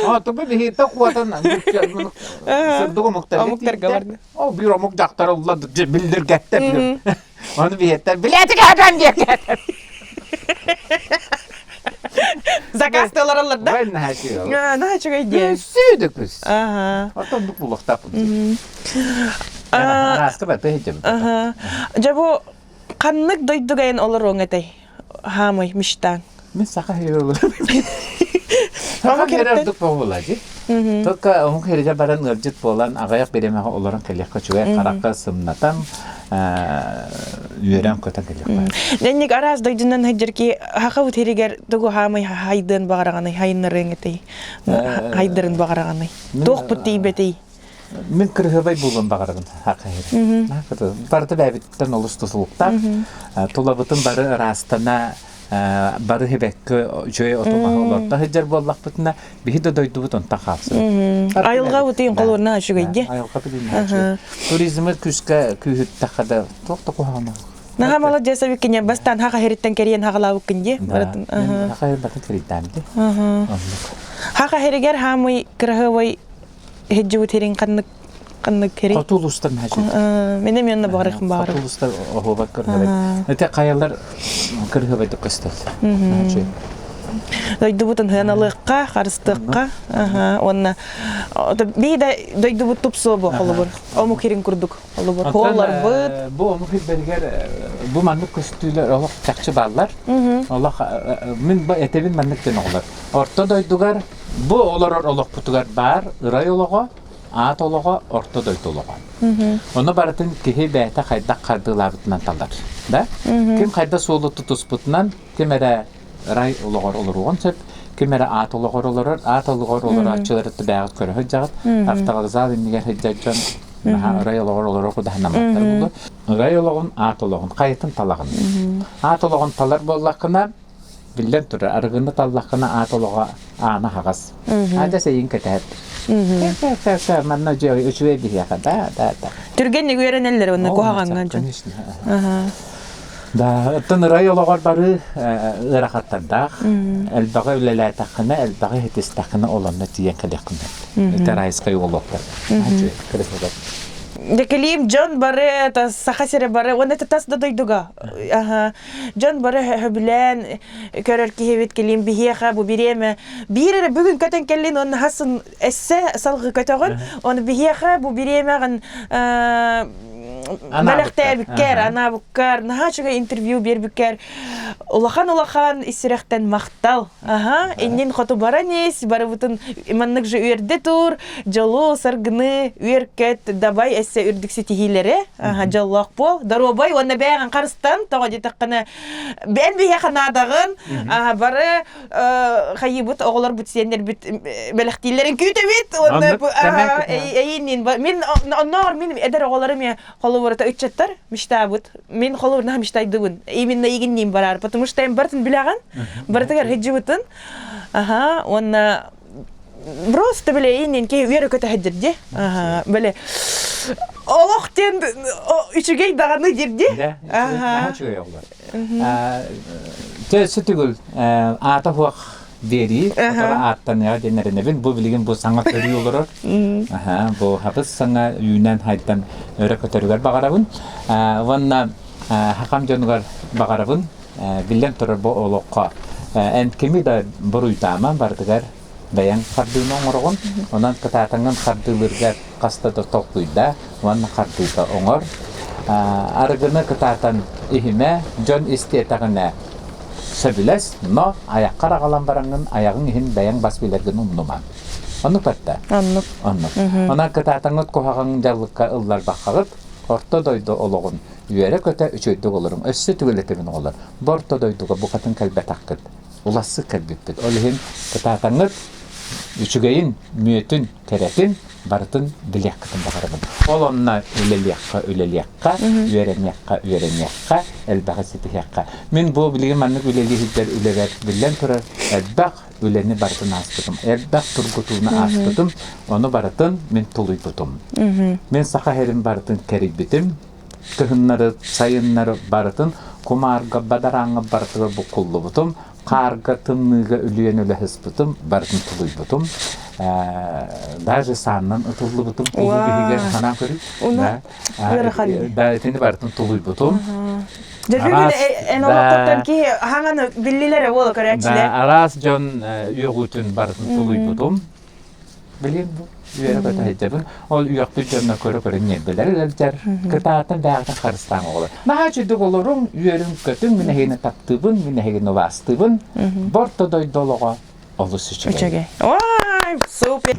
А тобы биһиитэ куотан сырдык омуктар Омуктарга барды. О биир омук дьахтар ылла биллиргэттэ. Ону биһиэттэр билэти каатан диэккэ. Заказ олороллор да? Бай наһаа Наһаа үчүгэй диэн. Сүйдүк күс. Аха. Оттон бу булуохтаахпын. Арааска бата иһитим. Аха. Дьэ бу ханнык дойдуга эн олоруоҥ этэй? Хаамый мечтаң. Мен саха Саха херер ордук буолла дии. Только омук херге баран ыалдьыт буолан аҕыйах бириэмэҕэ олорон кэлиэххэ үчүгэй харахха сымнатан үөрэн көтөн кэлиэххэ. Инник араас дойдунан сылдьар ки хахабыт хиригэр тугу хаамый хайдыан баҕараҕаный хайыннарыаҥ этэй хайдарын баҕараҕаный туохпут тиийбэтий Мин кырыһыбай буолуон баҕарабын хаха хири. Барыта бэйэбиттэн олус тутулуктаах. Тулабытын бары ыраастана бары хибэккэ үчүгэй оту-маһы олорто сылдьар буоллахпытына биһи да дойдубут онтон хаалсыбыт. Айылҕа утуйун холуорна үчүгэйди. Айылҕа билиннэ Туризмы күүскэ күүһүттэххэ да туох да куһаҕана. Наһаа маладьыас эбиккин бастаан хаха хириттэн кэрийэн хаҕалаабыккын дии. Хаха хирбатын кэрийдээн ди. Хаха хиригэр хаамый кыраһыабай Иһирдьибит хирин ханнык ханнык хирин? Хоту улуустар наһаа Мен эмиэ онно баҕарыхым баҕарым. Хоту улуустар оһуобат кырһыбай. Ити хайалар кырһыбайдык көстөл. Дойдубутун сыаналыахха, харыстыахха, уонна бии да дойдубут тупсуо бу холобур. Омук хирин курдук холобур. Хоолларбыт. Бу омук хирбэригэр бу маннык көстүүлэр олох чахчы бааллар. Олох мин бу этэбин маннык ден оҕолор. Орто дойдугар Бу олорор олохпутугар баар ырай олоҕо, аат олоҕо, орто дойду олоҕо. Ону барытын киһи бэйэтэ хайдах хардыылаабытынан талар. Да? Ким хайда суолу тутуспутунан, ким эрэ ырай олоҕор олоруон сөп, ким эрэ аат олоҕор олорор, аат олоҕор олорооччулары бэйэҕит көрө сылдьаҕыт. Автовокзал иннигэр сылдьар дьон наһаа ырай олоҕор олорор кудаһанамматтар буолуо. Ырай олоҕун, аат олоҕун хайатын талаҕын? Аат олоҕун талар буоллаххына, Биллэн турар, арыгыны таллаххына аат олоҕо аана аһаҕас. Аата сэйин кэтэһэр. Кэ-кэ-кэ, манна үчүгэй биһиэхэ, да, да, да. Түргэнник үөрэнэллэр уонна куһаҕаҥҥа дьон. Конечно. Да, оттон ырай олоҕор барыы ыарахаттардаах. Элбэҕи үлэлээтэххинэ, элбэҕи иһитистэххинэ ол онно тиийэн кэлиэххин сөп. Это райскай уголоктар. Декелиим дьон бары, Саха сирэ бары, уонна тас да дойдуга. Дьон бары сөбүлээн көрөр киһибит кэлин биһиэхэ бу бириэмэ биир эрэ бүгүн көтөн кэллин уонна хасын эссе салгы көтөҕүн оны биһиэхэ бу бириэмэҕин бэлэхтээбиккэр анаабыккар наһаа үчүгэй интервью биэрбиккэр улахан-улахан ис сүрэхтэн махтал аха иннин хоту баран ис барыбытын маннык же үөрдэ тур дьолу саргыны үөркөт дабай эссе үрдүк ситиһиилэри аха дьоллоох буол доруобай уонна бэйэҕин харыстан тоҕо диэтэххинэ бэйэн биһиэхэ наадаҕын бары хайыыбыт оҕолорбут сиэннэрбит бэлэхтииллэрин күүтэбит уонна эйиинниин мин оннооҕор мин эдэр оҕолорум холобурата ыччаттар мечтаабыт мин холобур наһаа мечтайдыбын именно игинниин бараар потому что эн барытын билэҕин барытыгар сылдьыбытын аха уонна просто бile иннин ки үөрэ көтө сылдьар дии аха бile олох диэн үчүгэй даҕаны диир дии Да, наһаа үчүгэй оҕолор. Чэ, түгүл аата суох биэрии, которо ааттаныаҕа диэн эрэнэбин. Бу билигин бу саҥа көрүү олорор. Аха, бу хабыс саҥа үүнэн хайдан өрө көтөрүгэр баҕарабын. Уонна хахам дьонугар баҕарабын. Биллэн турар бу олоххо эн кими да буруйдаама барытыгар бэйэҥ хардыыны оҥороҕун. Онон кытаатаҥҥын хардыылыыргар хаста да толкуйдаа уонна хардыыта оҥор. Арыгыны кытаатан иһимэ, дьон истиэтэҕинэ сөбүлэс, но айаххар аҕалан бараҥҥын айаҕыҥ иһин бэйэҥ бас билэргин умнума. Оннук барда. Оннук. Оннук. Онон кытаатаҥҥыт куһаҕан дьаллыкка ылларбаххаҕыт, орто дойду олоҕун үөрэ-көтө үчүгэйдик олоруҥ. Өссө түгэл этэбин оҕолор, бу орто дойдуга букатын кэлбэтэххит. Улассык кэлбиппит. Ол иһин кытаатаҥҥыт үчүгэйин, мүөтүн, кэрэтин барытын билиэххитин баҕарабын. Ол онно үлэлиэххэ, үлэлиэххэ, үөрэниэххэ, үөрэниэххэ, элбэҕи ситиһиэххэ. Мин бу билигин маннык үлэлии сылдьар үлэбэр биллэн турар элбэх үлэни барытын ааспытым, элбэх тургутууну ааспытым, ону барытын мин тулуйбутум. Мин саха сирин барытын кэрийбитим. Кыһыннары, сайыннары барытын кумаарга, бадарааҥҥа барытыгар буккуллубутум, хаарга, тымныыга үлүйэн үлэһиспитим, барытын тулуйбутум. Даже сааннан ытыллыбытым кулууп иһигэр санаан көрүү. Да, итини барытын тулуйбутум. Дьэ эн олохтоттон киһи хаҥаны биллилэр уола көрөөччүлэр. Араас дьон үөҕүүтүн барытын тулуйбутум. Билин бу үөрэ-көтө сылдьабын. Ол үөхпүт дьонно көрө-көрө ньиэрбэлэр ыалдьар. Кытаатан бэйэҕитин харыстааҥ оҕолор. Наһаа үчүгдүк олоруҥ, үөрүҥ-көтүҥ, мин эһигини таптыыбын, мин эһигини убаастыыбын. Борто дойду олоҕо олус үчүгэй. Үчүгэй. Ой, супер!